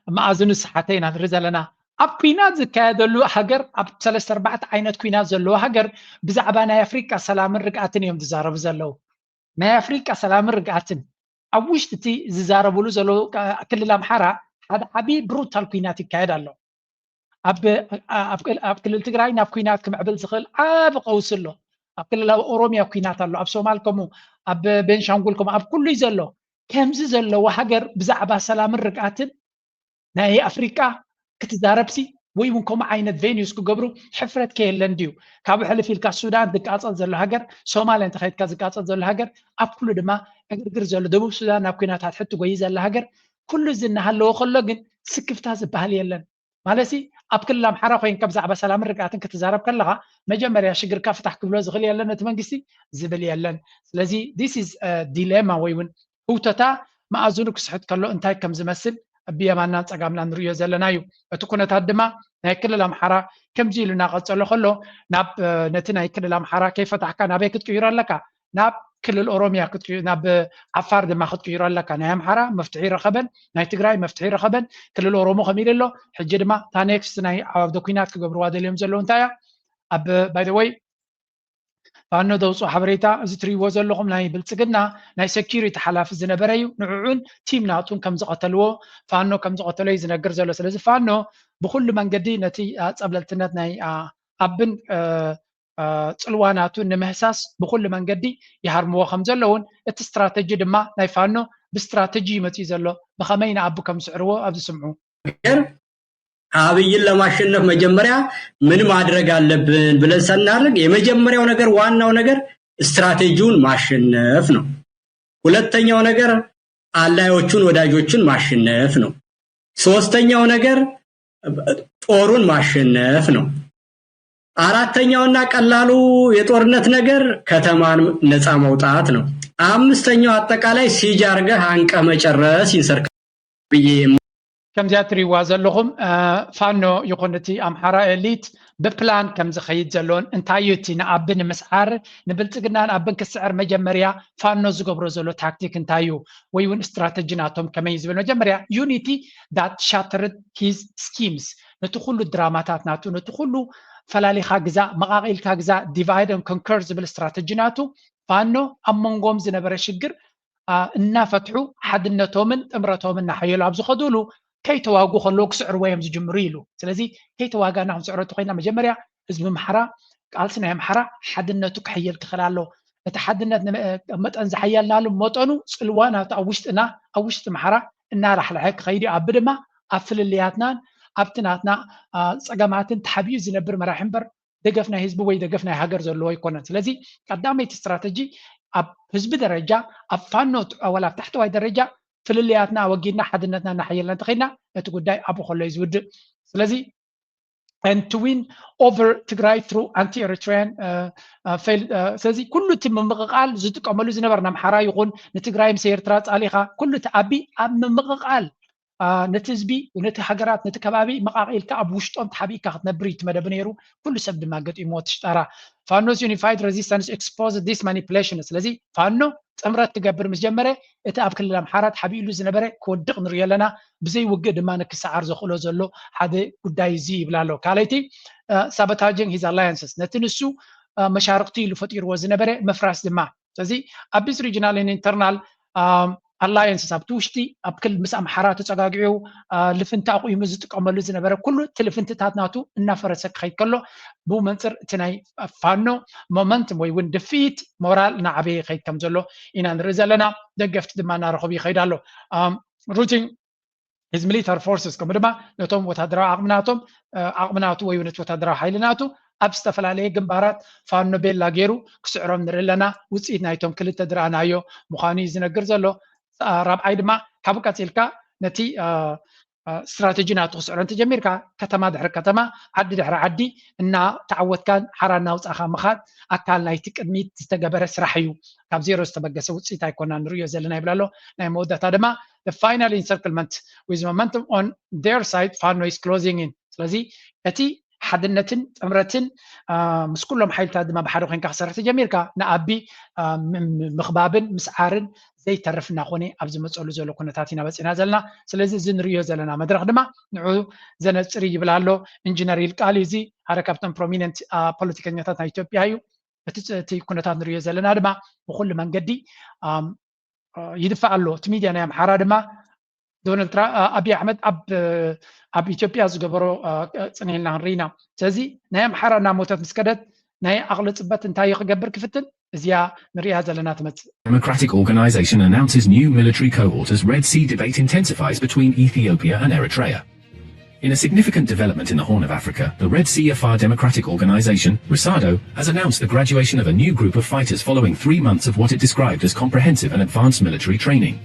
መኣዝኑ ሰሓተ ኢና ንርኢ ዘለና። ኣብ ኩናት ዝካየደሉ ሃገር ኣብ ሰለስተ ኣርባዕተ ዓይነት ኩናት ዘለዎ ሃገር ብዛዕባ ናይ ኣፍሪቃ ሰላምን ርግኣትን እዮም ዝዛረቡ ዘለዉ። ናይ ኣፍሪቃ ሰላምን ርግኣትን ኣብ ውሽጢ እቲ ዝዛረብሉ ዘለዉ ክልል ኣምሓራ ሓደ ዓብዪ ብሩታል ኩናት ይካየድ ኣሎ። ኣብ ክልል ትግራይ ናብ ኩናት ክምዕብል ዝኽእል ዓቢ ቀውሲ ኣሎ። ኣብ ክልል ኦሮሚያ ኩናት ኣሎ፣ ኣብ ሶማል ከምኡ፣ ኣብ ቤንሻንጉል ከምኡ፣ ኣብ ኩሉ እዩ ዘሎ። ከምዚ ዘለዎ ሃገር ብዛዕባ ሰላምን ርግኣትን ናይ ኣፍሪቃ ክትዛረብሲ ወይ እውን ከምኡ ዓይነት ቬኒዩስ ክገብሩ ሕፍረት ከየለን ድዩ? ካብኡ ሕልፍ ኢልካ ሱዳን ዝቃፀል ዘሎ ሃገር፣ ሶማልያ እንተኸይድካ ዝቃፀል ዘሎ ሃገር፣ ኣብ ኩሉ ድማ ዕግርግር ዘሎ ደቡብ ሱዳን ናብ ኩናት ኣድሕድ ትጎይ ዘላ ሃገር፣ ኩሉ እዚ እናሃለወ ከሎ ግን ስክፍታ ዝበሃል የለን። ማለትሲ ኣብ ክልል ኣምሓራ ኮይንካ ብዛዕባ ሰላምን ርግኣትን ክትዛረብ ከለኻ መጀመርያ ሽግርካ ፍታሕ ክብሎ ዝኽእል የለን ነቲ መንግስቲ ዝብል የለን። ስለዚ this is dilemma ወይ እውን ህውተታ መኣዝኑ ክስሕት ከሎ እንታይ ከም ዝመስል ብየማናን ፀጋምናን ንርእዮ ዘለና እዩ። እቲ ኩነታት ድማ ናይ ክልል ኣምሓራ ከምዚ ኢሉ እናቐፀሎ ከሎ ናብ ነቲ ናይ ክልል ኣምሓራ ከይፈታሕካ ናበይ ክትቅይሮ ኣለካ? ናብ ክልል ኦሮሚያ ናብ ዓፋር ድማ ክትቅይሮ ኣለካ። ናይ ኣምሓራ መፍትሒ ረኸበን፣ ናይ ትግራይ መፍትሒ ረኸበን፣ ክልል ኦሮሞ ከም ኢሉ ኣሎ። ሕጂ ድማ እታ ኔክስት ናይ ዓዋብደ ኩናት ክገብርዋ ደልዮም ዘለዉ እንታይ እያ? ኣብ by the way ፋኖ ዘውፅኦ ሓበሬታ እዚ ትሪእዎ ዘለኹም ናይ ብልፅግና ናይ ሴኪሪቲ ሓላፊ ዝነበረ እዩ። ንዕዑን ቲም ናቱን ከም ዝቐተልዎ ፋኖ ከም ዝቐተሎ እዩ ዝነግር ዘሎ። ስለዚ ፋኖ ብኩሉ መንገዲ ነቲ ፀብለልትነት ናይ ኣብን ፅልዋ ናቱ ንምህሳስ ብኩሉ መንገዲ ይሃርምዎ ከም ዘለውን እቲ ስትራተጂ ድማ ናይ ፋኖ ብስትራተጂ ይመፅእ ዘሎ። ብኸመይ ንኣቢ ከም ዝስዕርዎ ኣብዚ ስምዑ። አብይን ለማሸነፍ መጀመሪያ ምን ማድረግ አለብን ብለን ሰናደርግ የመጀመሪያው ነገር ዋናው ነገር ስትራቴጂውን ማሸነፍ ነው። ሁለተኛው ነገር አላዮቹን ወዳጆቹን ማሸነፍ ነው። ሶስተኛው ነገር ጦሩን ማሸነፍ ነው። አራተኛውና ቀላሉ የጦርነት ነገር ከተማን ነፃ መውጣት ነው። አምስተኛው አጠቃላይ ሲጅ አርገህ አንቀህ መጨረስ ይንሰርካ ብዬ ከምዚኣ ትሪእዋ ዘለኹም ፋኖ ይኹን እቲ ኣምሓራ ኤሊት ብፕላን ከም ዝኸይድ ዘሎን እንታይ እዩ እቲ ንኣቢ ንምስዓር ንብልፅግናን ኣብን ክስዕር መጀመርያ ፋኖ ዝገብሮ ዘሎ ታክቲክ እንታይ እዩ ወይ እውን ስትራተጂ ናቶም ከመይ እዩ ዝብል መጀመርያ unity that shattered his schemes ነቲ ኩሉ ድራማታት ናቱ ነቲ ኩሉ ፈላሊኻ ግዛ መቓቒልካ ግዛ divide and conquer ዝብል ስትራተጂ ናቱ ፋኖ ኣብ መንጎም ዝነበረ ሽግር እናፈትሑ ሓድነቶምን ጥምረቶምን እናሓየሉ ኣብ ዝኸዱሉ ከይተዋጉ ከለዉ ክስዕርዎ እዮም ዝጅምሩ ኢሉ። ስለዚ ከይተዋጋና ክንስዕሮ እንተኮይና መጀመርያ ህዝቢ ኣምሓራ ቃልሲ ናይ ኣምሓራ ሓድነቱ ክሕይል ክኽእል ኣለዎ። እቲ ሓድነት መጠን ዝሓየልናሉ መጠኑ ጽልዋ ናቱ ኣብ ውሽጥና ኣብ ውሽጢ ኣምሓራ እናላሕለሐ ክኸይድ እዩ። ኣብ ድማ ኣብ ፍልልያትናን ኣብቲ ናትና ጸገማትን ተሓቢኡ ዝነብር መራሒ እምበር ደገፍ ናይ ህዝቢ ወይ ደገፍ ናይ ሃገር ዘለዎ ኣይኮነን። ስለዚ ቀዳመይቲ ስትራተጂ ኣብ ህዝቢ ደረጃ ኣብ ፋኖ ዋላ ኣብ ታሕተዋይ ደረጃ ፍልልያትና ኣወጊድና ሓድነትና እናሓየልና እንተኸይድና እቲ ጉዳይ ኣብኡ ከሎ እዩ ዝውድእ። ስለዚ and to win over ትግራይ through anti Eritrean ስለዚ ኩሉ እቲ ምምቕቓል ዝጥቀመሉ ዝነበረ ንኣምሓራ ይኹን ንትግራይ ምስ ኤርትራ ጻሊኻ ኩሉ እቲ ኣቢ ኣብ ምምቕቓል ነቲ ህዝቢ ነቲ ሃገራት ነቲ ከባቢ መቓቒልካ ኣብ ውሽጦም ተሓቢእካ ክትነብር እዩ እቲ መደብ ነይሩ። ኩሉ ሰብ ድማ ገጢምዎ ትሽጣራ Fano's unified resistance exposed this manipulation። ስለዚ ፋኖ ጥምረት ትገብር ምስ ጀመረ እቲ ኣብ ክልል ኣምሓራ ተሓቢእሉ ዝነበረ ክወድቕ ንሪኦ ኣለና። ብዘይ ውግእ ድማ ንክሰዓር ዘኽእሎ ዘሎ ሓደ ጉዳይ እዚ ይብል ኣሎ። ካልኣይቲ sabotaging his alliances ነቲ ንሱ መሻርክቲ ኢሉ ፈጢርዎ ዝነበረ ምፍራስ ድማ ስለዚ ኣብ this regional and internal alliances ኣብቲ ውሽጢ ኣብ ክልል ምስ ኣምሓራ ተፀጋጊዑ ልፍንቲ ኣቑሙ ዝጥቀመሉ ዝነበረ ኩሉ እቲ ልፍንትታት ናቱ እናፈረሰ ክኸይድ ከሎ ብኡ መንፅር እቲ ናይ ፋኖ momentum ወይ እውን ድፍኢት ሞራል እናዓበየ ይኸይድ ከም ዘሎ ኢና ንርኢ ዘለና። ደገፍቲ ድማ እናረኸቡ ይኸይድ ኣሎ። Routing his military forces ከምኡ ድማ ነቶም ወታደራዊ ዓቕሚ ናቶም ዓቕሚ ናቱ ወይ ነቲ ወታደራዊ ሓይሊ ናቱ ኣብ ዝተፈላለየ ግንባራት ፋኖ ቤላ ገይሩ ክስዕሮም ንርኢ ኣለና። ውፅኢት ናይቶም ክልተ ዝረኣናዮ ምዃኑ እዩ ዝነግር ዘሎ። ራብዓይ ድማ ካብኡ ቀፂልካ ነቲ ስትራተጂ ናቱ ክስዕሮ እንተጀሚርካ ከተማ ድሕሪ ከተማ ዓዲ ድሕሪ ዓዲ እናተዓወትካን ሓራ እናውፃእካ ምኻድ ኣካል ናይቲ ቅድሚት ዝተገበረ ስራሕ እዩ። ካብ ዜሮ ዝተበገሰ ውፅኢት ኣይኮና ንሪኦ ዘለና ይብል ኣሎ። ናይ መወዳእታ ድማ final encirclement with momentum on their side ፋኖ is closing in ስለዚ እቲ ሓድነትን ጥምረትን ምስ ኩሎም ሓይልታት ድማ ብሓደ ኮይንካ ክሰርሕ ተጀሚርካ ንኣቢ ምኽባብን ምስዓርን ዘይተርፍ እናኾነ ኣብ ዝመፀሉ ዘሎ ኩነታት ኢና በፂና ዘለና። ስለዚ እዚ ንሪኦ ዘለና መድረክ ድማ ንዑ ዘነፅር ይብል ኣሎ። ኢንጂነር ይልቃል እዚ ሓደ ካብቶም ፕሮሚነንት ፖለቲከኛታት ናይ ኢትዮጵያ እዩ። እቲ ኩነታት ንሪኦ ዘለና ድማ ብኩሉ መንገዲ ይድፋእ ኣሎ። እቲ ሚድያ ናይ ኣምሓራ ድማ ዶናልድ ትራምፕ ኣብይ ኣሕመድ ኣብ ኣብ ኢትዮጵያ ዝገበሮ ፅንሂልና ክንርኢ ኢና። ስለዚ ናይ ኣምሓራ እናሞተት ምስ ከደት ናይ ዓቕሊ ፅበት እንታይ ክገብር ክፍትን እዚኣ ንሪኣ ዘለና ትመፅእ። Democratic Organization announces new military cohort as Red Sea debate intensifies between Ethiopia and Eritrea. In a significant development in the Horn of Africa, the Red Sea Afar Democratic Organization, RESADO, has announced the graduation of a new group of fighters following three months of what it described as comprehensive and advanced military training.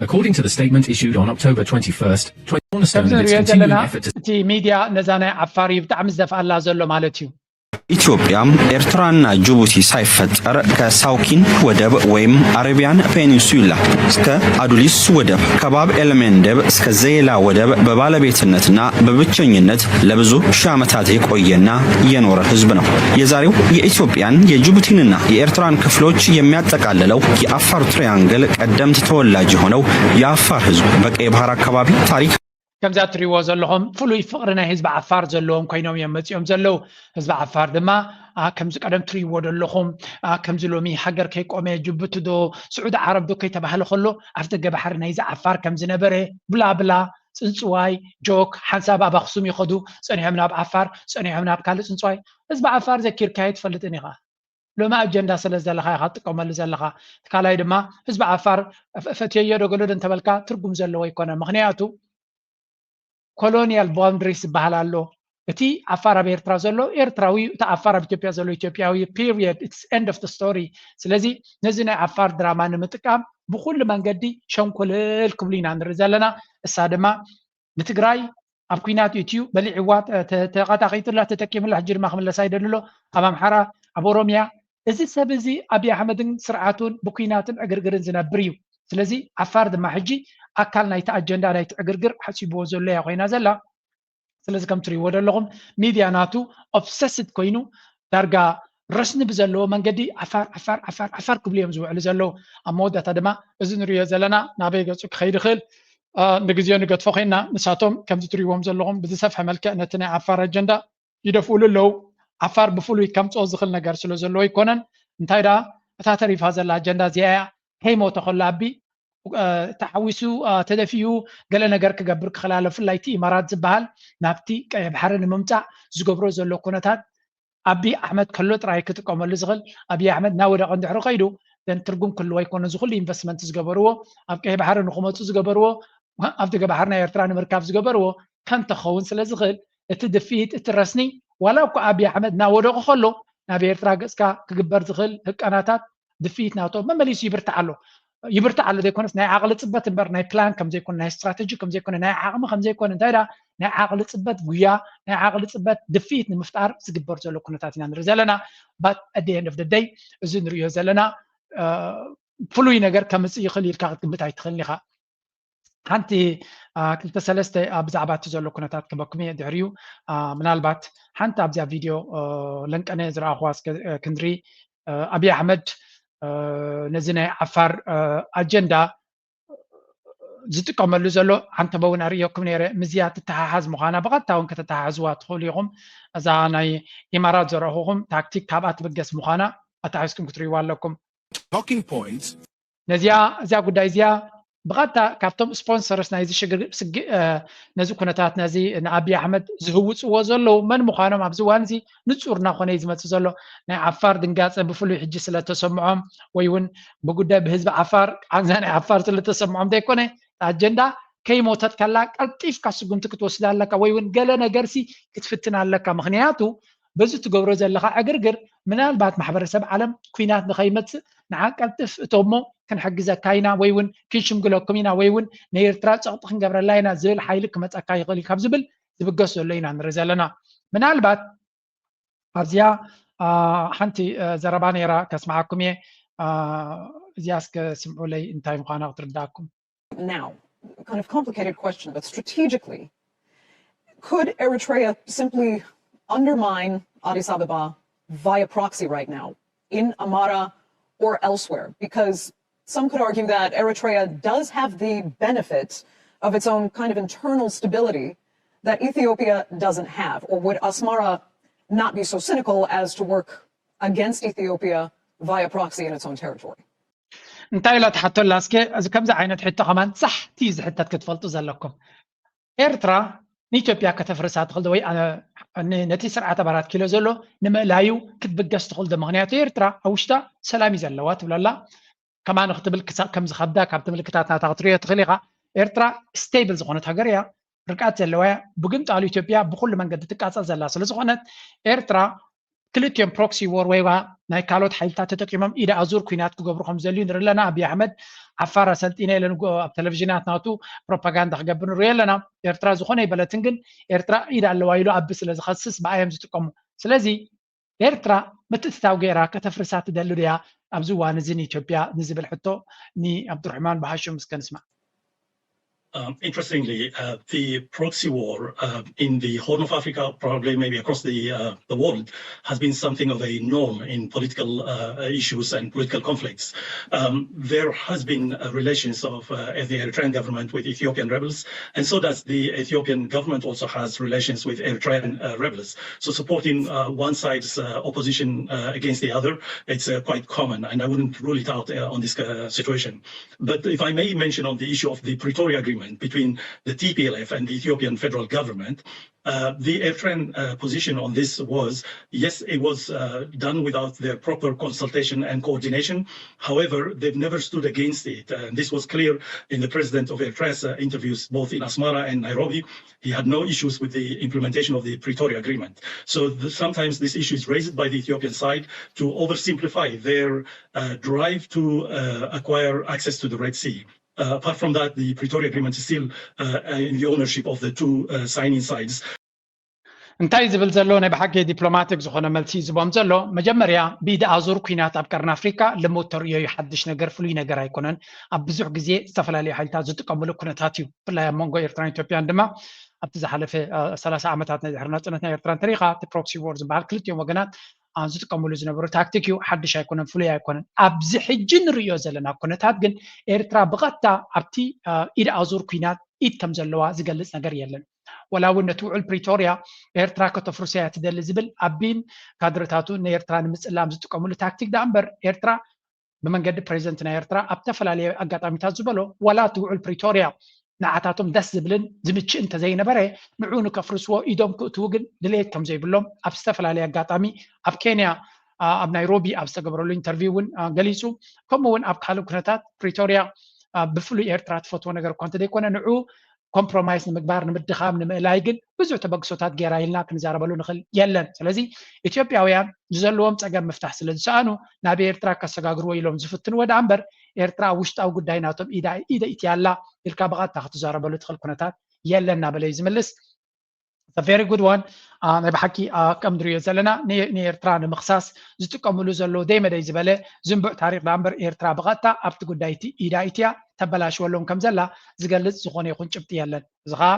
According to the statement issued on October twenty-first, twenty cornerstone of its continuing effort to እቲ ሚድያ ነዛ ናይ ዓፋር እዩ ብጣዕሚ ዝደፍኣላ ዘሎ ማለት እዩ። ኢትዮጵያ፣ ኤርትራና ጅቡቲ ሳይፈጠር ከሳውኪን ወደብ ወይም አረቢያን ፔኒንሱላ እስከ አዱሊስ ወደብ ከባብ ኤልሜንደብ እስከ ዜላ ወደብ በባለቤትነትና በብቸኝነት ለብዙ ሺህ ዓመታት የቆየና የኖረ ህዝብ ነው። የዛሬው የኢትዮጵያን የጅቡቲንና የኤርትራን ክፍሎች የሚያጠቃልለው የአፋር ትሪያንግል ቀደምት ተወላጅ የሆነው የአፋር ህዝብ በቀይ ባህር አካባቢ ታሪክ ከምዚ እትሪእዎ ዘለኹም ፍሉይ ፍቕሪ ናይ ህዝቢ ዓፋር ዘለዎም ኮይኖም እዮም መፂኦም ዘለዉ። ህዝቢ ዓፋር ድማ ከምዚ ቀደም ትሪእዎ ዘለኹም ከምዚ ሎሚ ሃገር ከይቆመ ጅቡቲ ዶ ስዑዲ ዓረብ ዶ ከይተባህለ ከሎ ኣፍ ደገ ባሕሪ ናይዚ ዓፋር ከም ዝነበረ ብላብላ ፅንፅዋይ ጆክ ሓንሳብ ኣብ ኣኽሱም ይኸዱ ፀኒሖም ናብ ዓፋር ፀኒሖም ናብ ካልእ ፅንፅዋይ ህዝቢ ዓፋር ዘኪርካዮ ትፈልጥን ኢኻ። ሎሚ ኣጀንዳ ስለ ዘለኻ ኢኻ ትጥቀመሉ ዘለኻ። እቲ ካልኣይ ድማ ህዝቢ ዓፋር ፈትየዮ ዶ ገለዶ እንተበልካ ትርጉም ዘለዎ ኣይኮነ። ምኽንያቱ ኮሎኒያል ባውንድሪስ ዝበሃል ኣሎ። እቲ ዓፋር ኣብ ኤርትራ ዘሎ ኤርትራዊ እዩ፣ እቲ ዓፋር ኣብ ኢትዮጵያ ዘሎ ኢትዮጵያዊ እዩ። Period. It's end of the story. ስለዚ ነዚ ናይ ዓፋር ድራማ ንምጥቃም ብኩሉ መንገዲ ሸንኮለል ክብሉ ኢና ንርኢ ዘለና። እሳ ድማ ንትግራይ ኣብ ኲናት ኢትዩ በሊዕዋ ተቐጣቒጡላ ተጠቂሙላ ሕጂ ድማ ክምለሳ ይደሊ ኣሎ ኣብ ኣምሓራ ኣብ ኦሮምያ እዚ ሰብ እዚ ኣብይ ኣሕመድን ስርዓቱን ብኲናትን ዕግርግርን ዝነብር እዩ ስለዚ ዓፋር ድማ ሕጂ ኣካል ናይቲ ኣጀንዳ ናይቲ ዕግርግር ሓፂብዎ ዘሎ እያ ኮይና ዘላ ስለዚ ከም ትሪእዎ ዘለኹም ሚድያ ናቱ ኦብሰስድ ኮይኑ ዳርጋ ረስኒ ብዘለዎ መንገዲ ዓፋር ዓፋር ዓፋር ዓፋር ክብሉ እዮም ዝውዕሉ ዘለዉ ኣብ መወዳእታ ድማ እዚ ንሪኦ ዘለና ናበይ ገፁ ክኸይድ ይኽእል ንግዜኡ ንገድፎ ኮይና ንሳቶም ከምዚ ትሪእዎም ዘለኹም ብዝሰፍሐ መልክዕ ነቲ ናይ ዓፋር ኣጀንዳ ይደፍኡሉ ኣለዉ ዓፋር ብፍሉይ ከምፅኦ ዝኽእል ነገር ስለ ዘለዎ ኣይኮነን እንታይ ደኣ እታ ተሪፋ ዘላ ኣጀንዳ እዚኣ እያ ከይሞተ ከሎ ኣቢ ተሓዊሱ ተደፊኡ ገለ ነገር ክገብር ክኽእል ኣሎ ብፍላይ እቲ ኢማራት ዝበሃል ናብቲ ቀይሕ ባሕሪ ንምምፃእ ዝገብሮ ዘሎ ኩነታት ኣብይ ኣሕመድ ከሎ ጥራይ ክጥቀመሉ ዝኽእል። ኣብይ ኣሕመድ እናወደቐ እንድሕሪ ከይዱ ዘን ትርጉም ክህልዎ ኣይኮነ። እዚ ኩሉ ኢንቨስትመንት ዝገበርዎ፣ ኣብ ቀይ ባሕሪ ንክመፁ ዝገበርዎ፣ ኣብ ደገ ባሕሪ ናይ ኤርትራ ንምርካብ ዝገበርዎ ከምተኸውን ስለ ዝኽእል፣ እቲ ድፍኢት፣ እቲ ረስኒ፣ ዋላ እኳ ኣብይ ኣሕመድ እናወደቐ ከሎ ናብ ኤርትራ ገፅካ ክግበር ዝኽእል ህቀናታት ድፍኢት ናቶም መመሊሱ ይብርታዕ ኣሎ። ይብርታዕ ኣሎ ዘይኮነስ ናይ ዓቕሊ ፅበት እምበር ናይ ፕላን ከምዘይኮነ፣ ናይ ስትራተጂ ከምዘይኮነ፣ ናይ ዓቕሚ ከምዘይኮነ፣ እንታይ ዳ ናይ ዓቕሊ ፅበት ጉያ፣ ናይ ዓቕሊ ፅበት ድፍኢት ንምፍጣር ዝግበር ዘሎ ኩነታት ኢና ንርኢ ዘለና። But at the end of the day እዚ ንሪኦ ዘለና ፍሉይ ነገር ከምፅእ ይኽእል ኢልካ ክትግምት ኣይትኽእልን ኢኻ። ሓንቲ ክልተ ሰለስተ ብዛዕባ እቲ ዘሎ ኩነታት ክበኩም እየ። ድሕሪኡ ምናልባት ሓንቲ ኣብዚኣ ቪድዮ ለንቀነ ዝረኣኹዋ ክንድሪ ኣብይ ኣሕመድ ነዚ ናይ ዓፋር ኣጀንዳ ዝጥቀመሉ ዘሎ ኣንተበ እውን ኣርእየኩም ነይረ። ምዝያ ትተሓሓዝ ምዃና ብቐጥታ እውን ከተተሓሕዝዋ ትኽእሉ ኢኹም። እዛ ናይ ኢማራት ዘረኹኹም ታክቲክ ካብኣ ትብገስ ምዃና ኣታሒዝኩም ክትርእይዋ ኣለኩም። Talking points ነዚኣ እዚኣ ጉዳይ እዚኣ ብቐጥታ ካብቶም ስፖንሰርስ ናይዚ ሽግር ነዚ ኩነታት ነዚ ንኣብይ ኣሕመድ ዝህውፅዎ ዘለዉ መን ምዃኖም ኣብዚ እዋን እዚ ንፁር እናኾነ እዩ ዝመፅእ ዘሎ። ናይ ዓፋር ድንጋፀ ብፍሉይ ሕጂ ስለተሰምዖም ወይ እውን ብጉዳይ ብህዝቢ ዓፋር ቃንዛ ናይ ዓፋር ስለተሰምዖም ዘይኮነ ኣጀንዳ ከይሞተት ከላ ቀልጢፍካ ስጉምቲ ክትወስድ ኣለካ ወይ እውን ገለ ነገርሲ ክትፍትን ኣለካ። ምክንያቱ በዚ ትገብሮ ዘለካ ዕግርግር ምናልባት ማሕበረሰብ ዓለም ኩናት ንኸይመፅእ ንዓ ቀልጥፍ እቶ እሞ ክንሕግዘካ ኢና ወይ እውን ክንሽምግለኩም ኢና ወይ እውን ንኤርትራ ፀቕጢ ክንገብረላ ኢና ዝብል ሓይሊ ክመፀካ ይኽእል እዩ ካብ ዝብል ዝብገስ ዘሎ ኢና ንርኢ ዘለና። ምናልባት ኣብዚኣ ሓንቲ ዘረባ ነይራ ከስምዓኩም እየ። እዚኣ እስከ ስምዑለይ እንታይ ምዃና ክትርዳእኩም። Now, kind of complicated question, but strategically, could Eritrea simply undermine Addis Ababa via proxy right now in Amara or elsewhere? Because some could argue that Eritrea does have the benefit of its own kind of internal stability that Ethiopia doesn't have. Or would Asmara not be so cynical as to work against Ethiopia via proxy in its own territory? እንታይ ኢላ ትሓቶ ኣላ? እስከ እዚ ከምዚ ዓይነት ሕቶ ከማን ሳሕቲ እዩ ዝሕተት ክትፈልጡ ዘለኩም። ኤርትራ ንኢትዮጵያ ከተፍርሳ ትኽእል ወይ ነቲ ስርዓት ኣብ ኣራት ኪሎ ዘሎ ንምእላዩ ክትብገስ ትኽእል ዶ? ምክንያቱ ኤርትራ ኣብ ውሽጣ ሰላም እዩ ዘለዋ ትብለላ። ከማን ክትብል ክሳብ ከም ዝኸብዳ ካብቲ ምልክታት ናታ ክትሪኦ ትኽእል ኢኻ። ኤርትራ ስቴብል ዝኾነት ሃገር እያ፣ ርግኣት ዘለዋ እያ። ብግምጣሉ ኢትዮጵያ ብኩሉ መንገዲ ትቃጸል ዘላ ስለ ዝኾነት ኤርትራ ክልቲኦም ፕሮክሲ ዎር ወይ ናይ ካልኦት ሓይልታት ተጠቂሞም ኢድ ኣዙር ኩናት ክገብሩ ከም ዘልዩ ንርኢ ኣለና። ኣብይ ኣሕመድ ዓፋር ኣሰልጢነ ኢለ ንጎ ኣብ ቴሌቪዥናት ናቱ ፕሮፓጋንዳ ክገብር ንሪኦ ኣለና። ኤርትራ ዝኾነ ይበለትን ግን ኤርትራ ኢድ ኣለዋ ኢሉ ኣብ ስለ ዝኸስስ ብኣዮም ዝጥቀሙ። ስለዚ ኤርትራ ምትእትታው ገይራ ከተፍርሳ ትደሊ ድያ ኣብዚ እዋን እዚ ንኢትዮጵያ ንዝብል ሕቶ ንኣብዱርሕማን ብሃሹም እስከ ንስማዕ። Um, interestingly, uh, the proxy war uh, in the Horn of Africa, probably maybe across the uh, the world, has been something of a norm in political uh, issues and political conflicts. Um, there has been uh, relations of uh, the Eritrean government with Ethiopian rebels, and so does the Ethiopian government also has relations with Eritrean uh, rebels. So supporting uh, one side's uh, opposition uh, against the other, it's uh, quite common, and I wouldn't rule it out uh, on this uh, situation. But if I may mention on the issue of the Pretoria Agreement between the T P L F and the Ethiopian federal government, uh, the Eritrean uh, position on this was, yes, it was uh, done without their proper consultation and coordination. However, they've never stood against it. And this was clear in the president of Eritrea's uh, interviews, both in Asmara and Nairobi. He had no issues with the implementation of the Pretoria Agreement. So the, sometimes this issue is raised by the Ethiopian side to oversimplify their uh, drive to uh, acquire access to the Red Sea. Uh, apart from that, the Pretoria Agreement is still uh, in the ownership of the two uh, signing sides. እንታይ ዝብል ዘሎ ናይ ብሓቂ ዲፕሎማቲክ ዝኾነ መልሲ ዝቦም ዘሎ መጀመርያ ብኢድ ኣዙር ኩናት ኣብ ቀርኒ ኣፍሪካ ልሙድ ተርእዮ እዩ። ሓድሽ ነገር ፍሉይ ነገር ኣይኮነን። ኣብ ብዙሕ ግዜ ዝተፈላለዩ ሓይልታት ዝጥቀምሉ ኩነታት እዩ። ብፍላይ ኣብ መንጎ ኤርትራን ኢትዮጵያን ድማ ኣብቲ ዝሓለፈ ሰላሳ ዓመታት ናይ ድሕሪ ናፅነት ናይ ኤርትራ እንተሪኢኻ እቲ ፕሮክሲ ዎር ዝበሃል ክልቲኦም ወገናት ዝጥቀምሉ ዝነበሩ ታክቲክ እዩ። ሓድሽ ኣይኮነን፣ ፍሉይ ኣይኮነን። ኣብዚ ሕጂ ንርእዮ ዘለና ኩነታት ግን ኤርትራ ብቐጥታ ኣብቲ ኢድ ኣዙር ኩናት ኢድ ከም ዘለዋ ዝገልጽ ነገር የለን። ወላ እውን ነቲ ውዕል ፕሪቶርያ ኤርትራ ከተፍርሶ እያ ትደሊ ዝብል ኣቢን ካድረታቱ ንኤርትራ ንምጽላም ዝጥቀምሉ ታክቲክ ደኣ እምበር ኤርትራ ብመንገዲ ፕሬዚደንት ናይ ኤርትራ ኣብ ተፈላለየ ኣጋጣሚታት ዝበሎ ወላ እቲ ውዕል ፕሪቶርያ ንዓታቶም ደስ ዝብልን ዝምችእ እንተዘይነበረ ንዑ ንከፍርስዎ ኢዶም ክእትዉ ግን ድሌት ከም ዘይብሎም ኣብ ዝተፈላለየ ኣጋጣሚ ኣብ ኬንያ ኣብ ናይሮቢ ኣብ ዝተገበረሉ ኢንተርቪው እውን ገሊፁ። ከምኡ እውን ኣብ ካልእ ኩነታት ፕሪቶሪያ ብፍሉይ ኤርትራ ትፈትዎ ነገር እኳ እንተዘይኮነ ንዑ ኮምፕሮማይስ ንምግባር ንምድኻም ንምእላይ ግን ብዙሕ ተበግሶታት ገይራ ኢልና ክንዛረበሉ ንኽእል የለን። ስለዚ ኢትዮጵያውያን ንዘለዎም ፀገም ምፍታሕ ስለ ዝሰኣኑ ናብ ኤርትራ ከሰጋግርዎ ኢሎም ዝፍትንዎ ደኣ እምበር ኤርትራ ውሽጣዊ ጉዳይ ናቶም ኢዳ ኢደ ኢትያላ ኢልካ ብቐጥታ ክትዛረበሉ ትኽእል ኩነታት የለን እናበለ እዩ ዝምልስ። Very good one። ናይ ብሓቂ ከም ንሪኦ ዘለና ንኤርትራ ንምኽሳስ ዝጥቀምሉ ዘለዉ ደይ መደይ ዝበለ ዝንቡዕ ታሪክ ዳ እምበር ኤርትራ ብቐጥታ ኣብቲ ጉዳይ እቲ ኢዳ ኢትያ ተበላሽወሎም ከም ዘላ ዝገልጽ ዝኾነ ይኹን ጭብጢ የለን። እዚ ኸዓ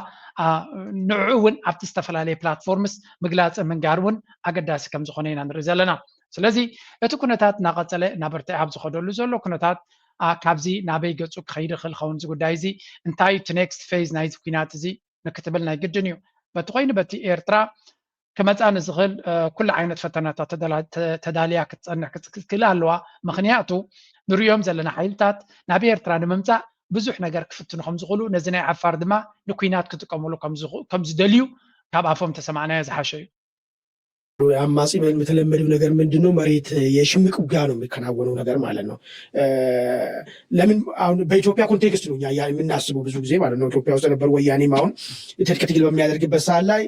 ንዕኡ እውን ኣብቲ ዝተፈላለየ ፕላትፎርምስ ምግላጽ ምንጋር እውን ኣገዳሲ ከም ዝኾነ ኢና ንርኢ ዘለና። ስለዚ እቲ ኩነታት እናቐጸለ እናበርትዐ ኣብ ዝኸደሉ ዘሎ ኩነታት ካብዚ ናበይ ገጹ ክኸይድ ይኽእል ኸውን እዚ ጉዳይ እዚ እንታይ እቲ ኔክስት ፌዝ ናይዚ ኩናት እዚ ንክትብል ናይ ግድን እዩ። በቲ ኮይኑ በቲ ኤርትራ ክመፃ ንዝኽእል ኩሉ ዓይነት ፈተናታት ተዳልያ ክትፀንሕ ክትክእል ኣለዋ። ምክንያቱ ንሪኦም ዘለና ሓይልታት ናብ ኤርትራ ንምምፃእ ብዙሕ ነገር ክፍትኑ ከም ዝኽእሉ ነዚ ናይ ዓፋር ድማ ንኩናት ክጥቀምሉ ከም ዝደልዩ ካብ ኣፎም ተሰማዕናዮ ዝሓሸ እዩ። አማጺ በተለመደው ነገር ምንድነው? መሬት የሽምቅ ውጊያ ነው የሚከናወነው ነገር ማለት ነው። ለምን አሁን በኢትዮጵያ ኮንቴክስት ነው እኛ የምናስበው ብዙ ጊዜ ማለት ነው። ኢትዮጵያ ውስጥ የነበሩ ወያኔም አሁን ትጥቅ ትግል በሚያደርግበት ሰዓት ላይ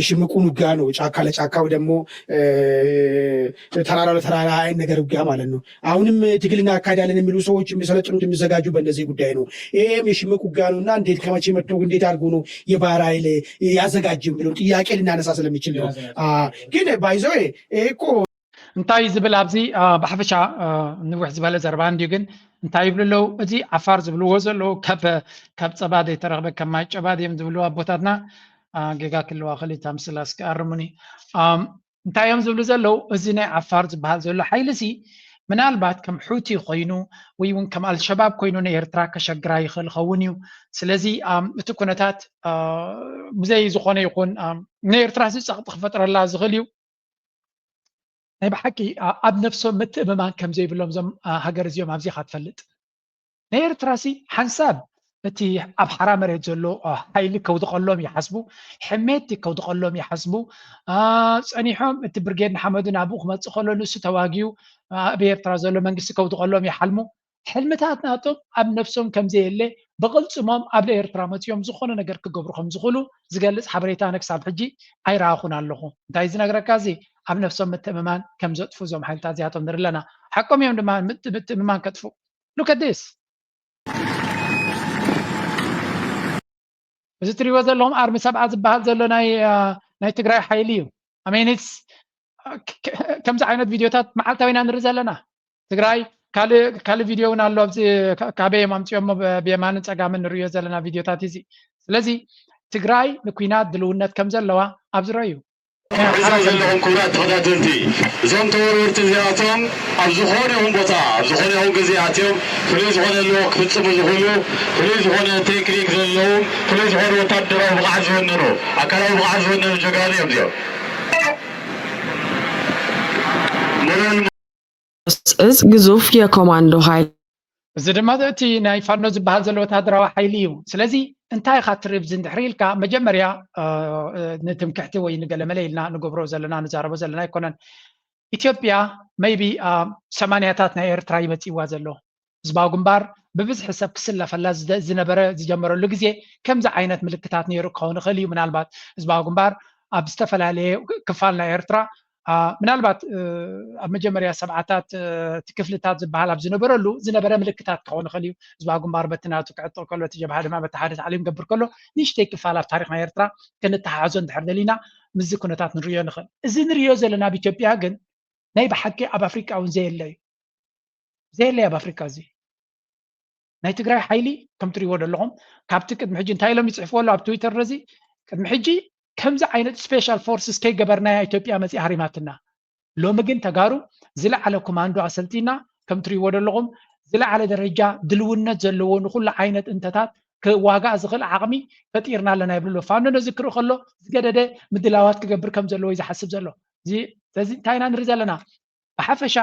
ሽምቁን ውጊያ ነው፣ ጫካ ለጫካ ወይ ደግሞ ተራራ ለተራራ አይነት ነገር ውጊያ ማለት ነው። አሁንም ትግል እናካሄዳለን የሚሉ ሰዎች የሚሰለጥኑት የሚዘጋጁ በእንደዚህ ጉዳይ ነው። ይሄም የሽምቅ ውጊያ ነው እና እንዴት ከመቼ መጥቶ እንዴት አድርጎ ነው የባህር ኃይል ያዘጋጅም ብለው ጥያቄ ልናነሳ ስለሚችል ነው። ግን ባይዘው ይሄ እኮ እንታይ ዝብል ኣብዚ ብሓፈሻ ንውሕ ዝበለ ዘረባ እንድዩ። ግን እንታይ ይብሉ ኣለዉ? እዚ ዓፋር ዝብልዎ ዘለዉ ካብ ፀባ ዘይተረኽበ ከም ማይ ጨባ ድዮም ዝብልዎ ኣቦታትና። ጌጋ ክልዋ ክሊታ ምስላ እስኪ ኣርሙኒ። እንታይ እዮም ዝብሉ ዘለዉ? እዚ ናይ ዓፋር ዝበሃል ዘሎ ሓይሊ ሲ ምናልባት ከም ሑቲ ኮይኑ ወይ እውን ከም ኣልሸባብ ኮይኑ ንኤርትራ ከሸግራ ይኽእል ኸውን እዩ። ስለዚ እቲ ኩነታት ብዘይ ዝኾነ ይኹን ንኤርትራ ሲ ፀቕጢ ክፈጥረላ ዝኽእል እዩ። ናይ ብሓቂ ኣብ ነፍሶም ምትእምማን ከም ዘይብሎም እዞም ሃገር እዚኦም ኣብዚኻ ትፈልጥ። ናይ ኤርትራ ሲ ሓንሳብ እቲ ኣብ ሓራ መሬት ዘሎ ሓይሊ ከውድቐሎም ይሓስቡ፣ ሕሜቲ ከውድቐሎም ይሓስቡ። ፀኒሖም እቲ ብርጌድ ንሓመዱ ናብኡ ክመፅእ ከሎ ንሱ ተዋጊኡ ኣብ ኤርትራ ዘሎ መንግስቲ ከውድቐሎም ይሓልሙ። ሕልምታት ናቶም ኣብ ነፍሶም ከም ዘየለ ብቕልጽሞም ኣብ ኤርትራ መጺኦም ዝኾነ ነገር ክገብሩ ከም ዝኽእሉ ዝገልጽ ሓበሬታ ኣነ ክሳብ ሕጂ ኣይረኣኹን ኣለኹ። እንታይ ዝነግረካ እዚ ኣብ ነፍሶም ምትእምማን ከም ዘጥፉ እዞም ሓይልታት እዚኣቶም ንርኢ ኣለና። ሓቆም እዮም ድማ ምትእምማን ከጥፉ። Look at this። እዚ ትሪእዎ ዘለኹም ኣርሚ ሰብዓ ዝበሃል ዘሎ ናይ ናይ ትግራይ ሓይሊ እዩ። ኣሜኒትስ ከምዚ ዓይነት ቪድዮታት መዓልታዊ ኢና ንርኢ ዘለና። ትግራይ ካልእ ካልእ ቪድዮ እውን ኣሎ ኣብዚ ካበይ እዮም ኣምፅኦሞ ብየማንን ፀጋምን ንሪኦ ዘለና ቪድዮታት እዚ። ስለዚ ትግራይ ንኩናት ድልውነት ከም ዘለዋ ኣብዚ ረዩ። እዛ ዘለኹም ክቡራት ተኸታተልቲ እዞም ተወርወርቲ እዚኣቶም ኣብ ዝኾነ ይኹን ቦታ ኣብ ዝኾነ ይኹን ግዜ ኣትዮም ፍሉይ ዝኾነ ኣለዎ ክፍፅሙ ዝኽእሉ ፍሉይ ዝኾነ ቴክኒክ ዘለዎም ፍሉይ ዝኾነ ወታደራዊ ብቕዓት ዝወነኑ ኣካላዊ ብቕዓት ዝወነኑ ጀጋኑ እዮም እዚኦም። እዝ ግዙፍ የኮማንዶ ኃይል እዚ ድማ እቲ ናይ ፋኖ ዝበሃል ዘሎ ወታደራዊ ሓይሊ እዩ። ስለዚ እንታይ ኢኻ ትርኢ ብዚ እንድሕሪ ኢልካ መጀመርያ ንትምክሕቲ ወይ ንገለመለ ኢልና ንገብሮ ዘለና ንዛረቦ ዘለና ኣይኮነን። ኢትዮጵያ maybe ሰማንያታት ናይ ኤርትራ ይመፅእዋ ዘሎ ህዝባዊ ግንባር ብብዝሒ ሰብ ክስለፈላ ዝነበረ ዝጀመረሉ ግዜ ከምዚ ዓይነት ምልክታት ነይሩ ክኸውን ይኽእል እዩ። ምናልባት ህዝባዊ ግንባር ኣብ ዝተፈላለየ ክፋል ናይ ኤርትራ ምናልባት ኣብ መጀመርያ ሰብዓታት እቲ ክፍልታት ዝበሃል ኣብ ዝነበረሉ ዝነበረ ምልክታት ክኸውን ይኽእል እዩ። ህዝባዊ ግንባር በቲ ናቱ ክዕጥቕ ከሎ እቲ ጀብሃ ድማ በቲ ሓደ ታዕሊም ገብር ከሎ ንእሽተይ ክፋል ኣብ ታሪክ ናይ ኤርትራ ክንተሓሓዞ እንድሕር ደሊና ምስዚ ኩነታት ንሪኦ ንኽእል። እዚ ንሪኦ ዘለና ኣብ ኢትዮጵያ ግን ናይ ብሓቂ ኣብ ኣፍሪቃ እውን ዘየለ እዩ። ዘየለ ኣብ ኣፍሪካ እዚ ናይ ትግራይ ሓይሊ ከም ትሪእዎ ዘለኹም ካብቲ ቅድሚ ሕጂ እንታይ ኢሎም ይፅሕፍዎ ኣለዉ ኣብ ትዊተር ነዚ ቅድሚ ሕጂ ከምዚ ዓይነት ስፔሻል ፎርስስ ከይገበርናያ ኢትዮጵያ መፂኣ ሃሪማትና። ሎሚ ግን ተጋሩ ዝለዓለ ኮማንዶ ኣሰልጢና ከም ትሪእዎ ዘለኹም ዝለዓለ ደረጃ ድልውነት ዘለዎ ንኩሉ ዓይነት እንተታት ክዋጋእ ዝኽእል ዓቕሚ ፈጢርና ኣለና ይብሉ ኣለዉ። ፋኖ ነዚ ክርኢ ከሎ ዝገደደ ምድላዋት ክገብር ከም ዘለዎ እዩ ዝሓስብ ዘሎ። ስለዚ እንታይ ኢና ንርኢ ዘለና? ብሓፈሻ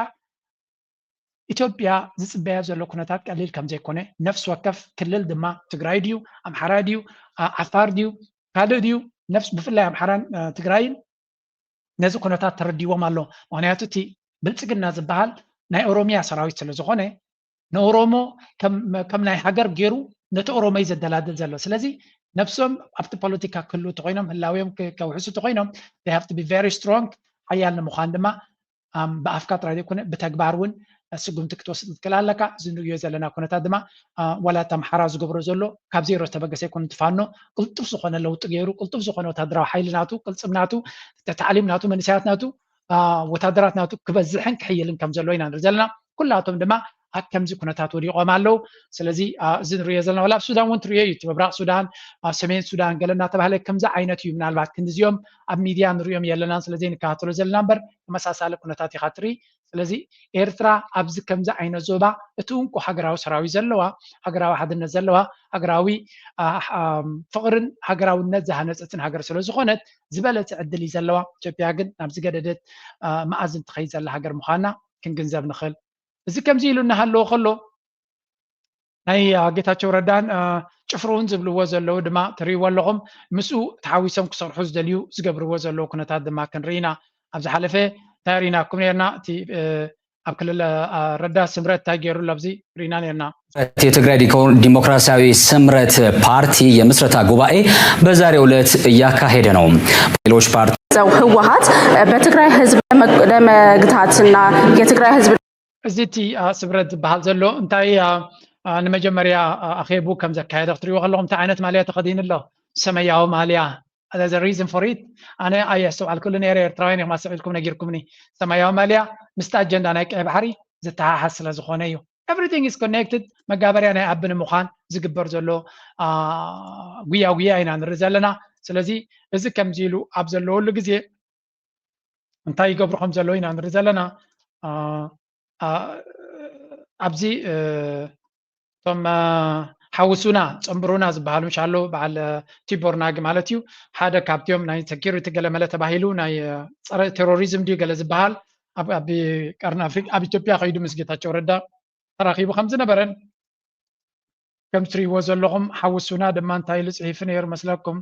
ኢትዮጵያ ዝፅበያ ዘሎ ኩነታት ቀሊል ከም ዘይኮነ፣ ነፍሲ ወከፍ ክልል ድማ ትግራይ ድዩ፣ ኣምሓራ ድዩ፣ ዓፋር ድዩ፣ ካልእ ድዩ፣ ነፍስ ብፍላይ ኣምሓራን ትግራይን ነዚ ኩነታት ተረዲዎም ኣሎ። ምክንያቱ እቲ ብልፅግና ዝበሃል ናይ ኦሮሚያ ሰራዊት ስለ ዝኾነ፣ ንኦሮሞ ከም ናይ ሃገር ገይሩ ነቲ ኦሮሞ እዩ ዘደላድል ዘሎ። ስለዚ ነብሶም ኣብቲ ፖለቲካ ክህሉ እንተኮይኖም፣ ህላውዮም ከውሕሱ እንተኮይኖም፣ they have to be very strong፣ ሓያል ንምዃን ድማ ብኣፍካ ጥራይ ዘይኮነ ብተግባር እውን ስጉምቲ ክትወስድ ትክእል ኣለካ። እዚ ንሪዮ ዘለና ኩነታት ድማ ዋላ እቲ ኣምሓራ ዝገብሮ ዘሎ ካብ ዜሮ ዝተበገሰ ኣይኮነ። ትፋኖ ቅልጡፍ ዝኾነ ለውጢ ገይሩ፣ ቅልጡፍ ዝኾነ ወታደራዊ ሓይሊ ናቱ፣ ቅልፅም ናቱ፣ ተዓሊም ናቱ፣ መንእሰያት ናቱ፣ ወታደራት ናቱ ክበዝሕን ክሕይልን ከም ዘሎ ኢና ንርኢ ዘለና። ኩላቶም ድማ ኣብ ከምዚ ኩነታት ወዲቖም ኣለዉ። ስለዚ እዚ ንሪዮ ዘለና ዋላ ኣብ ሱዳን እውን ትሪዮ እዩ። እቲ ምብራቕ ሱዳን፣ ሰሜን ሱዳን ገለ እናተባህለ ከምዚ ዓይነት እዩ። ምናልባት ክንዲዚኦም ኣብ ሚድያ ንሪኦም የለናን ስለ ዘይንከታተሎ ዘለና እምበር ተመሳሳሊ ኩነታት ኢኻ ትርኢ። ስለዚ ኤርትራ ኣብዚ ከምዚ ዓይነት ዞባ እቲ እንቁ ሃገራዊ ሰራዊት ዘለዋ፣ ሃገራዊ ሓድነት ዘለዋ፣ ሃገራዊ ፍቕርን ሃገራውነት ዝሃነፀትን ሃገር ስለ ዝኾነት ዝበለፀ ዕድል እዩ ዘለዋ። ኢትዮጵያ ግን ናብ ዝገደደት መኣዝን ትኸይድ ዘላ ሃገር ምዃና ክንግንዘብ ንኽእል። እዚ ከምዚ ኢሉ እናሃለዎ ከሎ ናይ ጌታቸው ረዳን ጭፍርኡን ዝብልዎ ዘለዉ ድማ ትርእይዎ ኣለኹም። ምስኡ ተሓዊሶም ክሰርሑ ዝደልዩ ዝገብርዎ ዘለዉ ኩነታት ድማ ክንርኢ ኢና። ኣብ ዝሓለፈ እንታይ ርኢናኩም ነርና? እቲ ኣብ ክልል ረዳ ስምረት እንታይ ገይሩ ኣብዚ ርኢና ነርና። የትግራይ ዲሞክራሲያዊ ስምረት ፓርቲ የምስረታ ጉባኤ በዛሬው ዕለት እያካሄደ ነው። ሌሎች ፓርቲ ህወሓት በትግራይ ህዝብ ለመግታትና የትግራይ ህዝብ እዚ እቲ ስምረት ዝበሃል ዘሎ እንታይ ንመጀመርያ ኣኼቡ ከም ዘካየደ ክትሪእዎ ከለኹም እንታይ ዓይነት ማልያ ተኸዲኑ ኣሎ? ሰማያዊ ማልያ። There's a reason for it። ኣነ ኣየስተውዓልኩሉ ነይረ። ኤርትራውያን ኢኹም ኣስተውዒልኩም ነጊርኩምኒ። ሰማያዊ ማልያ ምስቲ ኣጀንዳ ናይ ቀይ ባሕሪ ዝተሓሓዝ ስለ ዝኾነ እዩ። Everything is connected። መጋበርያ ናይ ኣቢ ንምዃን ዝግበር ዘሎ ጉያ ጉያ ኢና ንርኢ ዘለና። ስለዚ እዚ ከምዚ ኢሉ ኣብ ዘለወሉ ግዜ እንታይ ይገብሩ ከም ዘለዉ ኢና ንርኢ ዘለና። ኣብዚ እቶም ሓውሱና ፀንብሩና ዝበሃሉ ምሻሎ በዓል ቲቦር ናግ ማለት እዩ። ሓደ ካብቲኦም ናይ ሴኪሪቲ ገለመለ ተባሂሉ ናይ ፀረ ቴሮሪዝም ድዩ ገለ ዝበሃል ኣብ ቀርኒ ኣፍሪቃ ኣብ ኢትዮጵያ ከይዱ ምስ ጌታቸው ረዳ ተራኺቡ ከም ዝነበረን ከም ትሪእዎ ዘለኹም ሓውሱና ድማ እንታይ ኢሉ ፅሒፉ ነይሩ መስለኩም?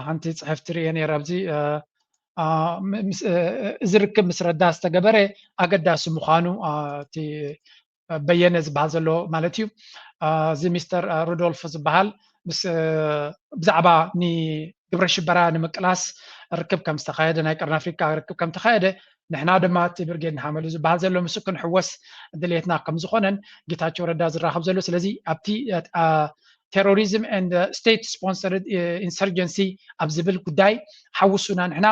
ሓንቲ ፅሕፍቲ ርየ ነይረ ኣብዚ እዚ ርክብ ምስ ረዳ ዝተገበረ ኣገዳሲ ምዃኑ እቲ በየነ ዝበሃል ዘሎ ማለት እዩ። እዚ ሚስተር ሩዶልፍ ዝበሃል ብዛዕባ ንግብረ ሽበራ ንምቅላስ ርክብ ከም ዝተኻየደ ናይ ቀርኒ ኣፍሪካ ርክብ ከም ተኻየደ ንሕና ድማ እቲ ብርጌድ ንሓመዱ ዝበሃል ዘሎ ምስ ክንሕወስ ድሌትና ከም ዝኾነን ጌታቸው ረዳ ዝራኸብ ዘሎ ስለዚ ኣብቲ terrorism and state sponsored insurgency ኣብ ዝብል ጉዳይ ሓውሱና ንሕና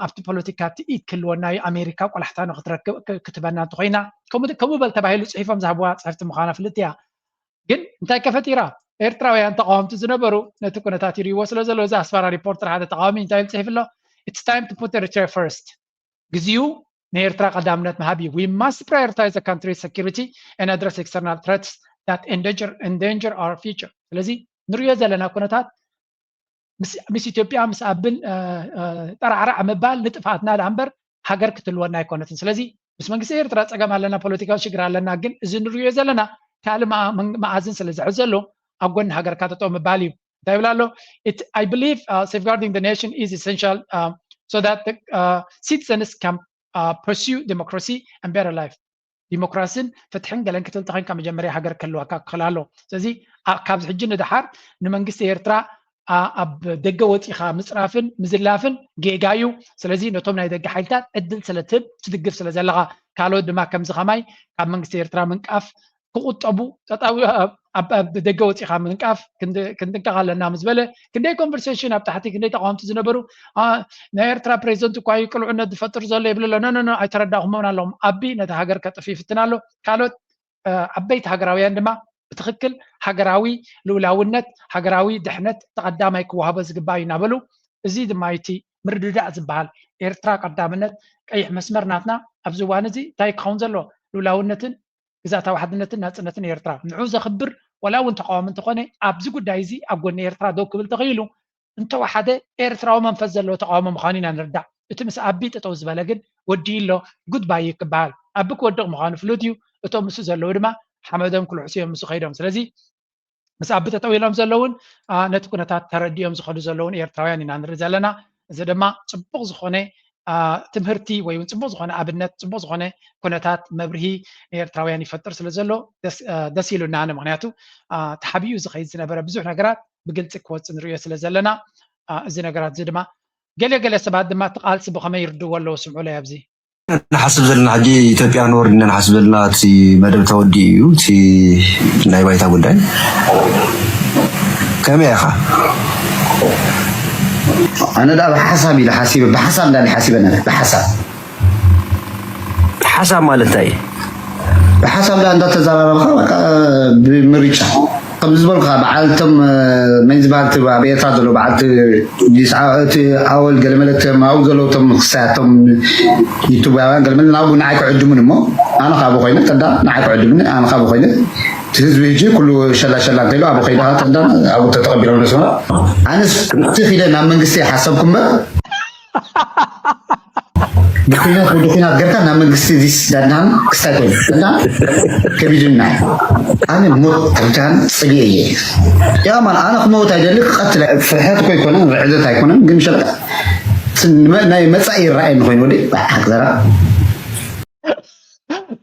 ኣብቲ ፖለቲካ ትኢት ክህልወና እዩ ኣሜሪካ ቆላሕታ ንክትረክብ ክትበና እንተኮይና ከምኡ በል ተባሂሉ ፅሒፎም ዝሃብዋ ፅሕፍቲ ምዃና ፍልጥ እያ። ግን እንታይ ከፈጢራ ኤርትራውያን ተቃወምቲ ዝነበሩ ነቲ ኩነታት ይርእይዎ ስለ ዘሎ እዚ ኣስመራ ሪፖርተር ሓደ ተቃዋሚ እንታይ ኢሉ ፅሒፍ ኣሎ? It's time to put Eritrea first። ግዜኡ ንኤርትራ ቀዳምነት ምሃብ እዩ። We must prioritize the country's security and address external threats that endanger, endanger our future። ስለዚ ንሪኦ ዘለና ኩነታት ምስ ኢትዮጵያ ምስ ኣብን ጠራዕራዕ ምባል ንጥፍኣትና ደኣ እምበር ሃገር ክትልወና ኣይኮነትን። ስለዚ ምስ መንግስቲ ኤርትራ ፀገም ኣለና፣ ፖለቲካዊ ሽግር ኣለና፣ ግን እዚ ንሪኦ ዘለና ካልእ መኣዝን ስለ ዝሕዝ ዘሎ ኣብ ጎኒ ሃገርካ ጠጠው ምባል እዩ። እንታይ ይብል ኣሎ? I believe safeguarding the nation is essential so that citizens can pursue democracy and better life። ዲሞክራስን ፍትሕን ገለን ክትብል ተኮይንካ መጀመርያ ሃገር ክህልወካ ክኽእል ኣለዎ። ስለዚ ካብዚ ሕጂ ንደሓር ንመንግስቲ ኤርትራ ኣብ ደገ ወፂኻ ምፅራፍን ምዝላፍን ጌጋ እዩ። ስለዚ ነቶም ናይ ደገ ሓይልታት ዕድል ስለ ትህብ ትድግፍ ስለ ዘለኻ ካልኦት ድማ ከምዚ ከማይ ካብ መንግስቲ ኤርትራ ምንቃፍ ክቁጠቡ ጠጣዊ ኣብ ደገ ወፂኻ ምንቃፍ ክንጥንቀቕ ኣለና ምስ በለ ክንደይ ኮንቨርሴሽን ኣብ ታሕቲ ክንደይ ተቃወምቲ ዝነበሩ ናይ ኤርትራ ፕሬዚደንት እኳ እዩ ቅልዑነት ዝፈጥር ዘሎ ይብል ኣሎ። ኖ ኖ ኣይተረዳእኩሞን ኣለኹም። ኣቢ ነቲ ሃገር ከጥፍ ይፍትን ኣሎ። ካልኦት ዓበይቲ ሃገራውያን ድማ ብትኽክል ሃገራዊ ልኡላውነት ሃገራዊ ድሕነት ተቐዳማይ ክወሃቦ ዝግባእ እዩ እናበሉ እዚ ድማ እቲ ምርድዳእ ዝበሃል ኤርትራ ቀዳምነት ቀይሕ መስመር ናትና ኣብዚ እዋን እዚ እንታይ ክኸውን ዘለዎ ልኡላውነትን ግዛታዊ ሓድነትን ናፅነትን ኤርትራ ንዑ ዘኽብር ዋላ እውን ተቃዋሚ እንተኾነ ኣብዚ ጉዳይ እዚ ኣብ ጎኒ ኤርትራ ደው ክብል ተኽኢሉ እንተወሓደ ኤርትራዊ መንፈስ ዘለዎ ተቃውሞ ምዃኑ ኢና ንርዳእ። እቲ ምስ ኣቢ ጠጠው ዝበለ ግን ወዲኡ ኣሎ ጉድባይ ክበሃል ኣቢ ክወድቕ ምዃኑ ፍሉጥ እዩ። እቶም ምስ ዘለዉ ድማ ሓመዶም ክልሕሱ እዮም ምስ ከይዶም። ስለዚ ምስ ኣቢ ጠጠው ኢሎም ዘለውን ነቲ ኩነታት ተረዲኦም ዝኸዱ ዘለውን ኤርትራውያን ኢና ንርኢ ዘለና። እዚ ድማ ፅቡቕ ዝኾነ ትምህርቲ ወይ እውን ፅቡቕ ዝኾነ ኣብነት፣ ፅቡቕ ዝኾነ ኩነታት መብርሂ ንኤርትራውያን ይፈጥር ስለ ዘሎ ደስ ኢሉና። ኣነ ምክንያቱ ተሓቢኡ ዝኸይድ ዝነበረ ብዙሕ ነገራት ብግልፂ ክወፅእ ንሪኦ ስለ ዘለና፣ እዚ ነገራት እዚ ድማ ገለ ገለ ሰባት ድማ እቲ ቃልሲ ብኸመይ ይርድዎ ኣለዎ ስምዑለይ ኣብዚ። ንሓስብ ዘለና ሕጂ ኢትዮጵያ ንወርድ ኢና ንሓስብ ዘለና። እቲ መደብ ተወዲኡ እዩ፣ እቲ ናይ ባይታ ጉዳይ። ከመይ ኢኻ? ኣነ ዳ ብሓሳብ ኢለ ሓሲበ፣ ብሓሳብ እንዳ ሓሲበ ነ ብሓሳብ ሓሳብ ማለት እንታይ? ብሓሳብ ዳ እንዳተዘራረብካ በቃ ብምርጫ ከም ዝበልካ በዓልቶም መን ዝበሃል እቲ ኣብ ኤርትራ ዘሎ በዓልቲ እቲ ኣወል ገለመለ እቶም ኣብኡ ዘለዉ እቶም ክሳያቶም ዩቱባውያን ገለመለ ናብኡ ንዓይ ክዕድሙን እሞ ኣነ ካብ ኮይነ ተዳ ንዓይ ክዕድሙኒ ኣነ ካብ ኮይነ እቲ ህዝቢ ህጂ ኩሉ ሸላ ሸላ እንተኢሉ ኣብ ኮይዳ ተዳ ኣብኡ ተተቐቢሎም ነስማ ኣነስ እቲ ኪደ ናብ መንግስቲ ሓሰብኩ እምበር ብኩናት ወዲ ኩናት ገርካ ናብ መንግስቲ ዚስ ዳድናን ክስታይ ኮይኑ እና ከቢድና ኣነ ሞት ተብጃን ጽልየ እየ ያማን ኣነ ክመውት ኣይደሊ ክቐትል ፍርሐት እኮ ኣይኮነን ርዕደት ኣይኮነን ግን ሸጣ ናይ መጻኢ ይረኣየኒ ኮይኑ ወዲ ሓቅዘራ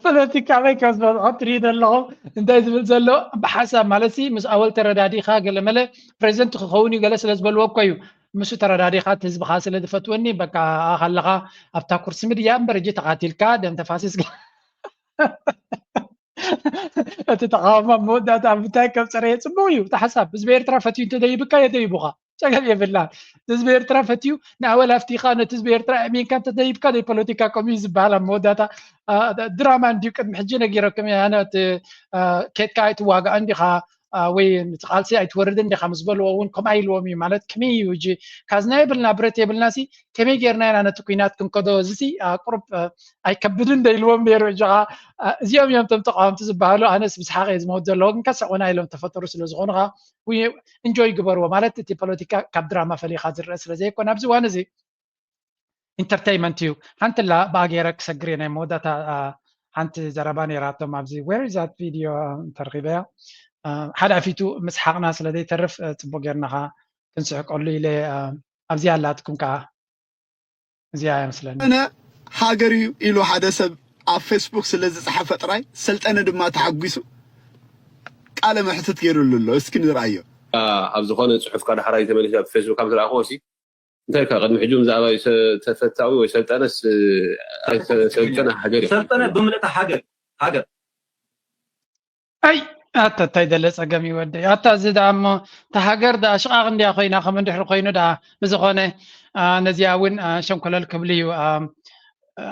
ፖለቲካ መይ ከም ዝበልዖ ትርኢ ዘለኹም እንታይ ዝብል ዘሎ ብሓሳብ ማለት ሲ ምስ ኣወል ተረዳዲኻ ገለመለ ፕሬዚደንት ክኸውን እዩ ገለ ስለ ዝበልዎ እኮ እዩ። ምስ ተረዳዲኻ እቲ ህዝብኻ ስለ ዝፈትወኒ በቃ ኣኻ ኣለኻ ኣብታ ኩርሲ ምድያ እምበር እጂ ተቓቲልካ ደም ተፋሲስካ እቲ ተቃውሞ ኣብ መወዳእታ ኣብ ምንታይ ከም ጸረየ ጽቡቕ እዩ። እቲ ሓሳብ ህዝቢ ኤርትራ ፈትዩ እንተደይብካ የደይቡኻ ጸገም የብላን። ህዝቢ ኤርትራ ፈትዩ ንኣወል ኣፍቲኻ ነቲ ህዝቢ ኤርትራ ኣእሚንካ እንተደይብካ ደይ ፖለቲካ ከምኡ እዩ ዝበሃል ኣብ መወዳእታ ድራማ እንድዩ ቅድሚ ሕጂ ነጊረኩም እየ ኣነ እቲ ኬድካ ኣይትዋጋእን ዲኻ ወይ ቃልሲ ኣይትወርድን ዲኻ ምስ በልዎ እውን ከምኣ ኢልዎም እዩ ማለት ከመይ እዩ እጂ ካዝና የብልና ብረት የብልና ሲ ከመይ ጌርና ኢና ነቲ ኩናት ክንከዶ እዚ ሲ ቁሩብ ኣይከብድን ዶ ኢልዎም ነይሩ እጂ እዚኦም እዮም ቶም ተቃወምቲ ዝበሃሉ ኣነስ ብስሓቅ እየ ዝመውት ዘለዎ ግን ከሰቆና ኢሎም ተፈጠሩ ስለ ዝኾኑ ኢንጆይ ግበርዎ ማለት እቲ ፖለቲካ ካብ ድራማ ፈሊኻ ዝረአ ስለ ዘይኮነ ኣብዚ እዋን እዚ ኢንተርተይመንት እዩ። ሓንቲ ላ ብኣገይረ ክሰግር እየ ናይ መወዳእታ ሓንቲ ዘረባ ነይራቶም ኣብዚ where is that video ተረኺበያ ሓደ ኣፊቱ ምስሓቕና ስለ ዘይተርፍ ፅቡቅ ጌርናኻ ክንስሕቀሉ ኢለ ኣብዚኣ ኣላትኩም ከዓ እዚኣ እያ መስለኒ። ሰልጠነ ሃገር እዩ ኢሉ ሓደ ሰብ ኣብ ፌስቡክ ስለ ዝፀሓፈ ጥራይ ሰልጠነ ድማ ተሓጒሱ ቃለ መሕትት ገይሩሉ ኣሎ። እስኪ ንርኣዮ። ኣብ ዝኾነ ፅሑፍካ ዳሕራይ ተመሊሰ ኣብ ፌስቡክ ካብ ዝረኣኽዎ ሲ እንታይ ኢልካ ቅድሚ ሕጂ ብዛዕባ ተፈታዊ ወይ ሰልጠነስ ሰልጠነ ሃገር እዩ። ሰልጠነ ብምልእታ ሃገር ሃገር ኣይ ኣታ እንታይ ደለ ፀገም ይወደይ ኣታ እዚ ደኣ እሞ እታ ሃገር ደኣ ሽቓቕ እንድያ ኮይና ከም እንድሕሪ ኮይኑ ደኣ ብዝኾነ ነዚኣ እውን ሸንኮለል ክብሉ እዩ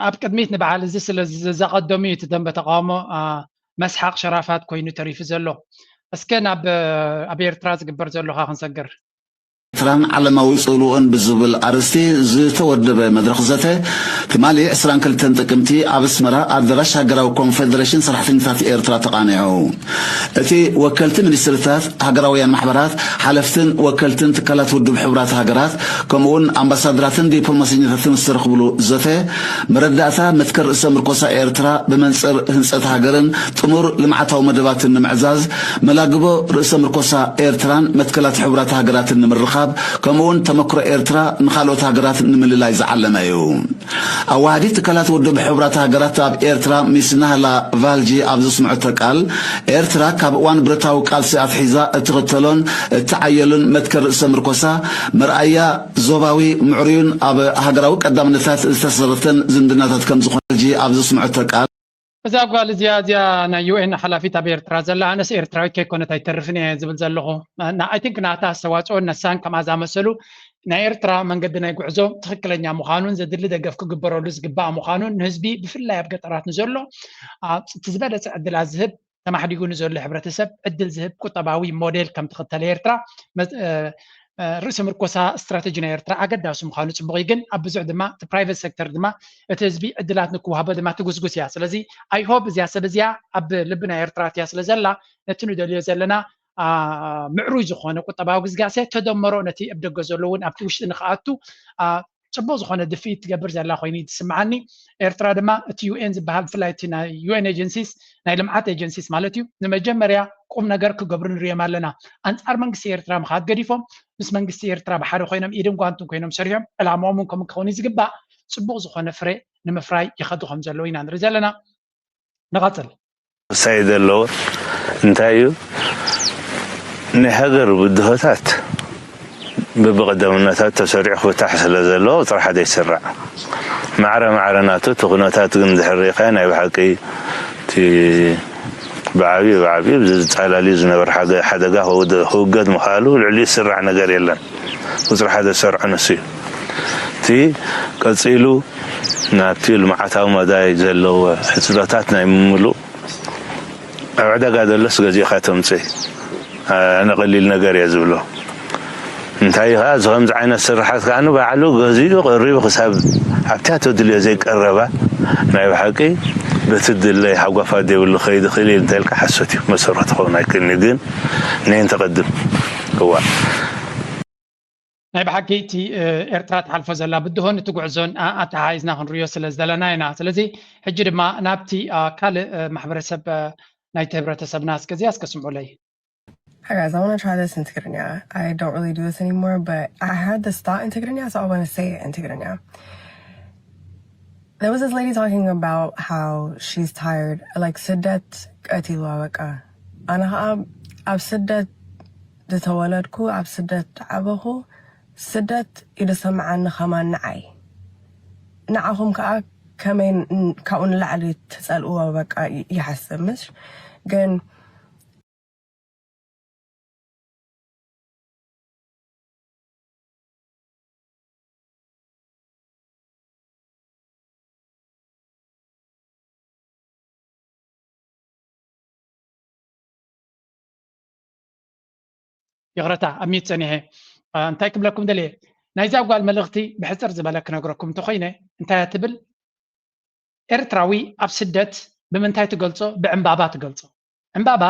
ኣብ ቅድሚት ንበዓል እዚ ስለ ዘቐደሙ እዩ እቲ ደንበ ተቃውሞ መስሓቕ ሸራፋት ኮይኑ ተሪፉ ዘሎ እስከ ናብ ኣብ ኤርትራ ዝግበር ዘሎ ካ ክንሰግር ኤርትራን ዓለማዊ ጽልውኡን ብዝብል ኣርእስቲ ዝተወደበ መድረኽ ዘተ ትማሊ ዕስራን ክልተን ጥቅምቲ ኣብ ኣስመራ ኣደራሽ ሃገራዊ ኮንፌደሬሽን ሰራሕተኛታት ኤርትራ ተቓኒዑ። እቲ ወከልቲ ሚኒስትርታት፣ ሃገራውያን ማሕበራት፣ ሓለፍትን ወከልትን ትካላት ውድብ ሕቡራት ሃገራት ከምኡውን ኣምባሳደራትን ዲፕሎማሰኛታትን ዝተረኽብሉ ዘተ መረዳእታ መትከል ርእሰ ምርኮሳ ኤርትራ ብመንጽር ህንጸት ሃገርን ጥሙር ልምዓታዊ መደባትን ንምዕዛዝ መላግቦ ርእሰ ምርኮሳ ኤርትራን መትከላት ሕቡራት ሃገራትን ንምርኻብ ከምኡውን ተመክሮ ኤርትራ ንኻልኦት ሃገራት ንምልላይ ዝዓለመ እዩ። ኣዋሃዲት ትካላት ውድብ ሕቡራት ሃገራት ኣብ ኤርትራ ሚስ ናህላ ቫልጂ ኣብ ዘስምዐቶ ቃል ኤርትራ ካብ እዋን ብረታዊ ቃልሲ ኣትሒዛ እትኽተሎን እትዓየሉን መትከል ርእሰ ምርኮሳ መርኣያ ዞባዊ ምዕሩይን ኣብ ሃገራዊ ቀዳምነታት ዝተሰረተን ዝምድናታት ከም ዝኾነ ቫልጂ ኣብ ዘስምዐቶ ቃል እዛ ጓል እዚኣ እዚኣ ናይ ዩ ኤን ሓላፊት ኣብ ኤርትራ ዘላ ኣነስ ኤርትራዊት ከይኮነት ኣይተርፍን እየ ዝብል ዘለኹ I think ናታ ኣስተዋፅኦን ነሳን ከምኣ ዝኣመሰሉ ናይ ኤርትራ መንገዲ ናይ ጉዕዞ ትኽክለኛ ምዃኑን ዘድሊ ደገፍ ክግበረሉ ዝግባእ ምዃኑን ንህዝቢ ብፍላይ ኣብ ገጠራት ንዘሎ እቲ ዝበለፀ ዕድላት ዝህብ ተማሕዲጉ ንዘሎ ሕብረተሰብ ዕድል ዝህብ ቁጠባዊ ሞዴል ከም ትኽተል ኤርትራ ርእሰ ምርኮሳ ስትራተጂ ናይ ኤርትራ ኣገዳሲ ምዃኑ ፅቡቕ እዩ ግን ኣብ ብዙሕ ድማ እቲ ፕራይቨት ሴክተር ድማ እቲ ህዝቢ ዕድላት ንክወሃቦ ድማ ትጉስጉስ እያ ስለዚ I hope እዚኣ ሰብ እዚኣ ኣብ ልቢ ናይ ኤርትራ እትያ ስለ ዘላ ነቲ ንደልዮ ዘለና ምዕሩይ ዝኾነ ቁጠባዊ ግስጋሴ ተደመሮ ነቲ ኣብ ደገ ዘሎ እውን ኣብቲ ውሽጢ ንክኣቱ ፅቡቅ ዝኾነ ድፍኢት ትገብር ዘላ ኮይኑ እዩ ዝስምዓኒ። ኤርትራ ድማ እቲ ዩ ኤን ዝበሃል፣ ብፍላይ እቲ ናይ ዩ ኤን ኤጀንሲስ፣ ናይ ልምዓት ኤጀንሲስ ማለት እዩ፣ ንመጀመርያ ቁም ነገር ክገብሩ ንሪኦም ኣለና። ኣንጻር መንግስቲ ኤርትራ ምኻድ ገዲፎም ምስ መንግስቲ ኤርትራ ብሓደ ኮይኖም ኢድን ጓንትን ኮይኖም ሰሪሖም ዕላማኦም እውን ከምኡ ክኸውን እዩ ዝግባእ፣ ፅቡቅ ዝኾነ ፍረ ንምፍራይ ይኸዱ ከም ዘለዉ ኢና ንርኢ ዘለና። ንቐጽል። ክሳይ ዘለዎ እንታይ እዩ? ናይ ሃገር ብድሆታት በብቐዳምነታት ተሰሪዑ ክፍታሕ ስለ ዘለዎ ቁፅሪ ሓደ ይስራዕ። ማዕረ ማዕረ ናቱ እቲ ኩነታት ግን እንድሕር ርኢኻዮ ናይ ብሓቂ እቲ ብዓብዩ ብዓብዩ ዝፃላልዩ ዝነበረ ሓገ- ሓደጋ ክውደ- ክውገድ ምኽኣሉ ልዕሊኡ ዝስራዕ ነገር የለን። ቁፅሪ ሓደ ዝሰርዖ ንሱ እዩ። እቲ ቀፂሉ ናብቲ ልምዓታዊ መዳይ ዘለዎ ሕፅረታት ናይ ምምሉእ ኣብ ዕዳጋ ዘሎስ ገዚእኻ ተምፅእ ኣነ ቀሊል ነገር እየ ዝብሎ። እንታይ ከዓ እዚ ከምዚ ዓይነት ስርሓት ከዓ ባዕሉ ገዚኡ ቀሪቡ ክሳብ ኣብታ ተድልዮ ዘይቀረባ ናይ ብሓቂ በቲ ድለይ ሓጓፋት ዘይብሉ ከይድ ክእል እዩ እንተልካ ሓሶት እዩ። መሰረቱ ክኸውን ኣይክእልን እዩ። ግን ነይን ተቐድም እዋ ናይ ብሓቂ እቲ ኤርትራ ትሓልፎ ዘላ ብድሆን እቲ ጉዕዞን ኣተሓሒዝና ክንሪኦ ስለ ዝደለና ኢና። ስለዚ ሕጂ ድማ ናብቲ ካልእ ማሕበረሰብ ናይቲ ህብረተሰብና እስከዚኣ እስከ ስምዑለይ። Hi guys, I want to try this in Tigrinya. I don't really do this anymore, but I had this thought in Tigrinya, so I want to say it in Tigrinya. There was this lady talking about how she's tired, like ስደት ቀቲልዋ በቃ። ኣነ ከዓ ኣብ ስደት ዝተወለድኩ፣ ኣብ ስደት ዝዓበኹ፣ ስደት እዩ ዝሰምዓኒ ከማን ንዓይ። ንዓኹም ከዓ ከመይ ን- ካብኡ ንላዕሊ ትፀልእዎ በቃ ይ- ይሓስብ ምሽ ግን ይቕረታ ኣብ ሚት ጸኒሐ እንታይ ክብለኩም ደልየ ናይዛ ጓል መልእኽቲ ብሕፅር ዝበለ ክነግረኩም እንተኮይነ እንታይ ትብል ኤርትራዊ ኣብ ስደት ብምንታይ ትገልፆ ብዕምባባ ትገልፆ ዕምባባ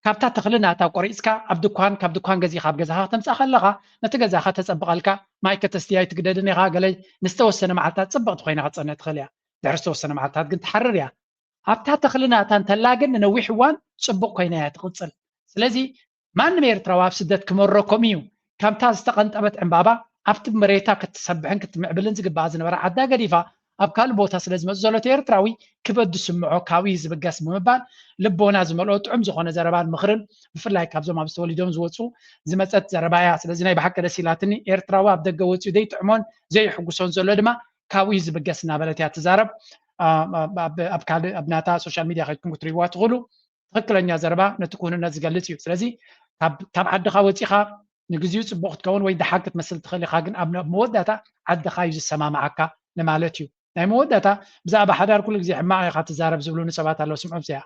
ካብታ ተኽሊ ናታ ቆሪፅካ ኣብ ድኳን ካብ ድኳን ገዚእካ ኣብ ገዛኻ ከተምፅኣ ከለኻ ነቲ ገዛኻ ተፀብቐልካ ማይ ከተስትያ ኣይትግደድን ኢኻ ገለ ንዝተወሰነ መዓልታት ፅብቕቲ ኮይና ክትፀንሕ ትኽእል እያ ድሕሪ ዝተወሰነ መዓልታት ግን ትሓርር እያ ኣብታ ተኽሊ ናታ እንተላ ግን ንነዊሕ እዋን ፅቡቕ ኮይና እያ ትቕፅል ስለዚ ማንም ኤርትራዊ ኣብ ስደት ክመረኮም እዩ። ከምታ ዝተቐንጠበት ዕምባባ ኣብቲ መሬታ ክትሰብሕን ክትምዕብልን ዝግባኣ ዝነበረ ዓዳ ገዲፋ ኣብ ካልእ ቦታ ስለ ዝመጽእ ዘሎ እቲ ኤርትራዊ ክበድ ዝስምዖ ካብኡ እዩ ዝብገስ ብምባል ልቦና ዝመልኦ ጥዑም ዝኾነ ዘረባን ምኽርን ብፍላይ ካብዞም ኣብዚ ተወሊዶም ዝወጹ ዝመጸት ዘረባ እያ። ስለዚ ናይ ብሓቂ ደስ ኢላትኒ። ኤርትራዊ ኣብ ደገ ወጺኡ ዘይጥዕሞን ዘይሕጉሶን ዘሎ ድማ ካብኡ እዩ ዝብገስ እናበለት እያ ትዛረብ። ኣብ ካልእ ኣብ ናታ ሶሻል ሚድያ ከይድኩም ክትሪእዋ ትኽእሉ። ትኽክለኛ ዘረባ ነቲ ክውንነት ዝገልፅ እዩ። ስለዚ ካብ ዓድኻ ወፂኻ ንግዚኡ ፅቡቅ ክትከውን ወይ ደሓን ክትመስል ትኽእል ኢኻ፣ ግን ኣብ መወዳእታ ዓድኻ እዩ ዝሰማምዓካ ንማለት እዩ። ናይ መወዳእታ ብዛዕባ ሓዳር ኩሉ ግዜ ሕማቕ ኢኻ ትዛረብ ዝብሉኒ ሰባት ኣለዉ፣ ስምዖም እዚኣ።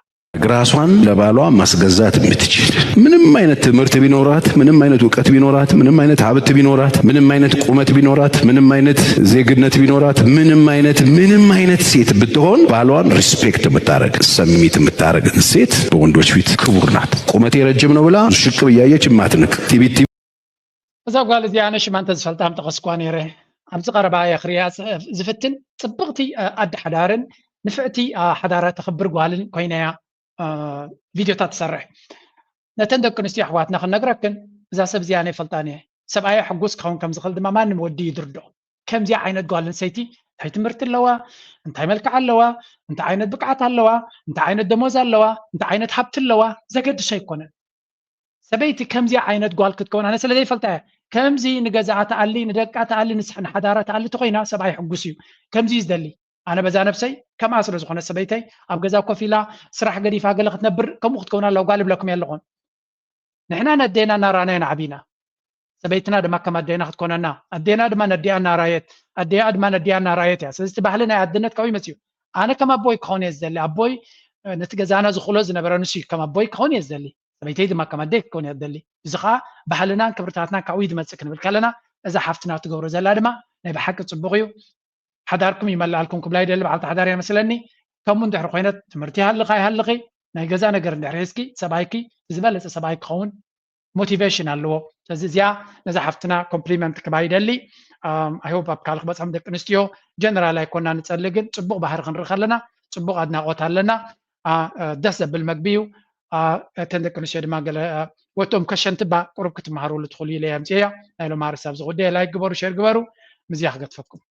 ራሷን ለባሏ ማስገዛት የምትችል ምንም አይነት ትምህርት ቢኖራት፣ ምንም አይነት እውቀት ቢኖራት፣ ምንም አይነት ሀብት ቢኖራት፣ ምንም አይነት ቁመት ቢኖራት፣ ምንም አይነት ዜግነት ቢኖራት፣ ምንም አይነት ምንም አይነት ሴት ብትሆን ባሏን ሪስፔክት የምታረግ ሰሚት የምታረግ ሴት በወንዶች ፊት ክቡር ናት። ቁመቴ ረጅም ነው ብላ ሽቅብ እያየች የማትንቅ ቲቢቲ እዛ ጓል እዚኣ ኣነ ሽማ እንተዝፈልጣ ምጠቐስኳ ነይረ። ኣብዚ ቀረባ እየ ክርእያ ዝፍትን ጽብቕቲ ኣደ ሓዳርን ንፍዕቲ ሓዳራ ተኽብር ጓልን ኮይና እያ ቪድዮታት ትሰርሕ። ነተን ደቂ ኣንስትዮ ኣሕዋትና ክንነግረክን እዛ ሰብ እዚኣ ኣነ ይፈልጣን እየ። ሰብኣያ ሕጉስ ክኸውን ከም ዝኽእል ድማ ማንም ወዲ ይድርዶ። ከምዚኣ ዓይነት ጓል ኣንስተይቲ እንታይ ትምህርቲ ኣለዋ፣ እንታይ መልክዕ ኣለዋ፣ እንታይ ዓይነት ብቅዓት ኣለዋ፣ እንታይ ዓይነት ደሞዝ ኣለዋ፣ እንታይ ዓይነት ሃብቲ ኣለዋ ዘገድስ ኣይኮነን። ሰበይቲ ከምዚኣ ዓይነት ጓል ክትከውን ኣነ ስለ ዘይፈልጣ እየ። ከምዚ ንገዛኣ ትኣሊ፣ ንደቃ ትኣሊ፣ ንሓዳራ ትኣሊ ተኾይና ሰብኣይ ሕጉስ እዩ። ከምዚ እዩ ዝደሊ። ኣነ በዛ ነብሰይ ከምኣ ስለ ዝኾነት ሰበይተይ ኣብ ገዛ ኮፍ ኢላ ስራሕ ገዲፋ ገለ ክትነብር ከምኡ ክትከውን ኣለዋ ጓል እብለኩም እየ ኣለኹን። ንሕና ነዴና እናረኣና ኢና ዓቢና። ሰበይትና ድማ ከም ኣዴና ክትኮነና፣ ኣዴና ድማ ነዲኣ እናራየት፣ ኣዴኣ ድማ ነዲኣ እናራየት እያ። ስለዚ እቲ ባህሊ ናይ ኣድነት ካብኡ ይመፅእ እዩ። ኣነ ከም ኣቦይ ክኸውን እየ ዝደሊ። ኣቦይ ነቲ ገዛና ዝኽሎ ዝነበረ ንሱ እዩ። ከም ኣቦይ ክኸውን እየ ዝደሊ። ሰበይተይ ድማ ከም ኣደይ ክትከውን እያ ትደሊ። እዚ ከዓ ባህልናን ክብርታትናን ካብኡ እዩ ዝመፅእ ክንብል ከለና እዛ ሓፍትና ትገብሮ ዘላ ድማ ናይ ብሓቂ ፅቡቕ እዩ። ሓዳርኩም ይመልኣልኩም ክብላ ይደሊ። በዓልቲ ሓዳር እያ መስለኒ። ከምኡ እንድሕር ኮይነት ትምህርቲ ይሃልኻ ይሃልኺ ናይ ገዛ ነገር እንድሕር ሒዝኪ ሰብኣይኪ ዝበለፀ ሰብኣይ ክኸውን ሞቲቬሽን ኣለዎ። ስለዚ እዚኣ ነዛ ሓፍትና ኮምፕሊመንት ክባ ይደሊ። I hope ኣብ ካል ክበፅሖም። ደቂ ኣንስትዮ ጀነራል ኣይኮና ንፀሊ፣ ግን ፅቡቕ ባህሪ ክንርኢ ከለና ፅቡቕ ኣድናቖት ኣለና። ደስ ዘብል መግቢ እዩ። እተን ደቂ ኣንስትዮ ድማ ገለ ወቶም ከሸንቲ ባ ቁሩብ ክትመሃርሉ ትኽእሉ ኢለ እየ ኣምፅኤያ። ናይ ሎም ኣርእስቲ ኣብዚ ጉዳይ ላይክ ግበሩ፣ ሼር ግበሩ። ምዝያ ክገድፈኩም።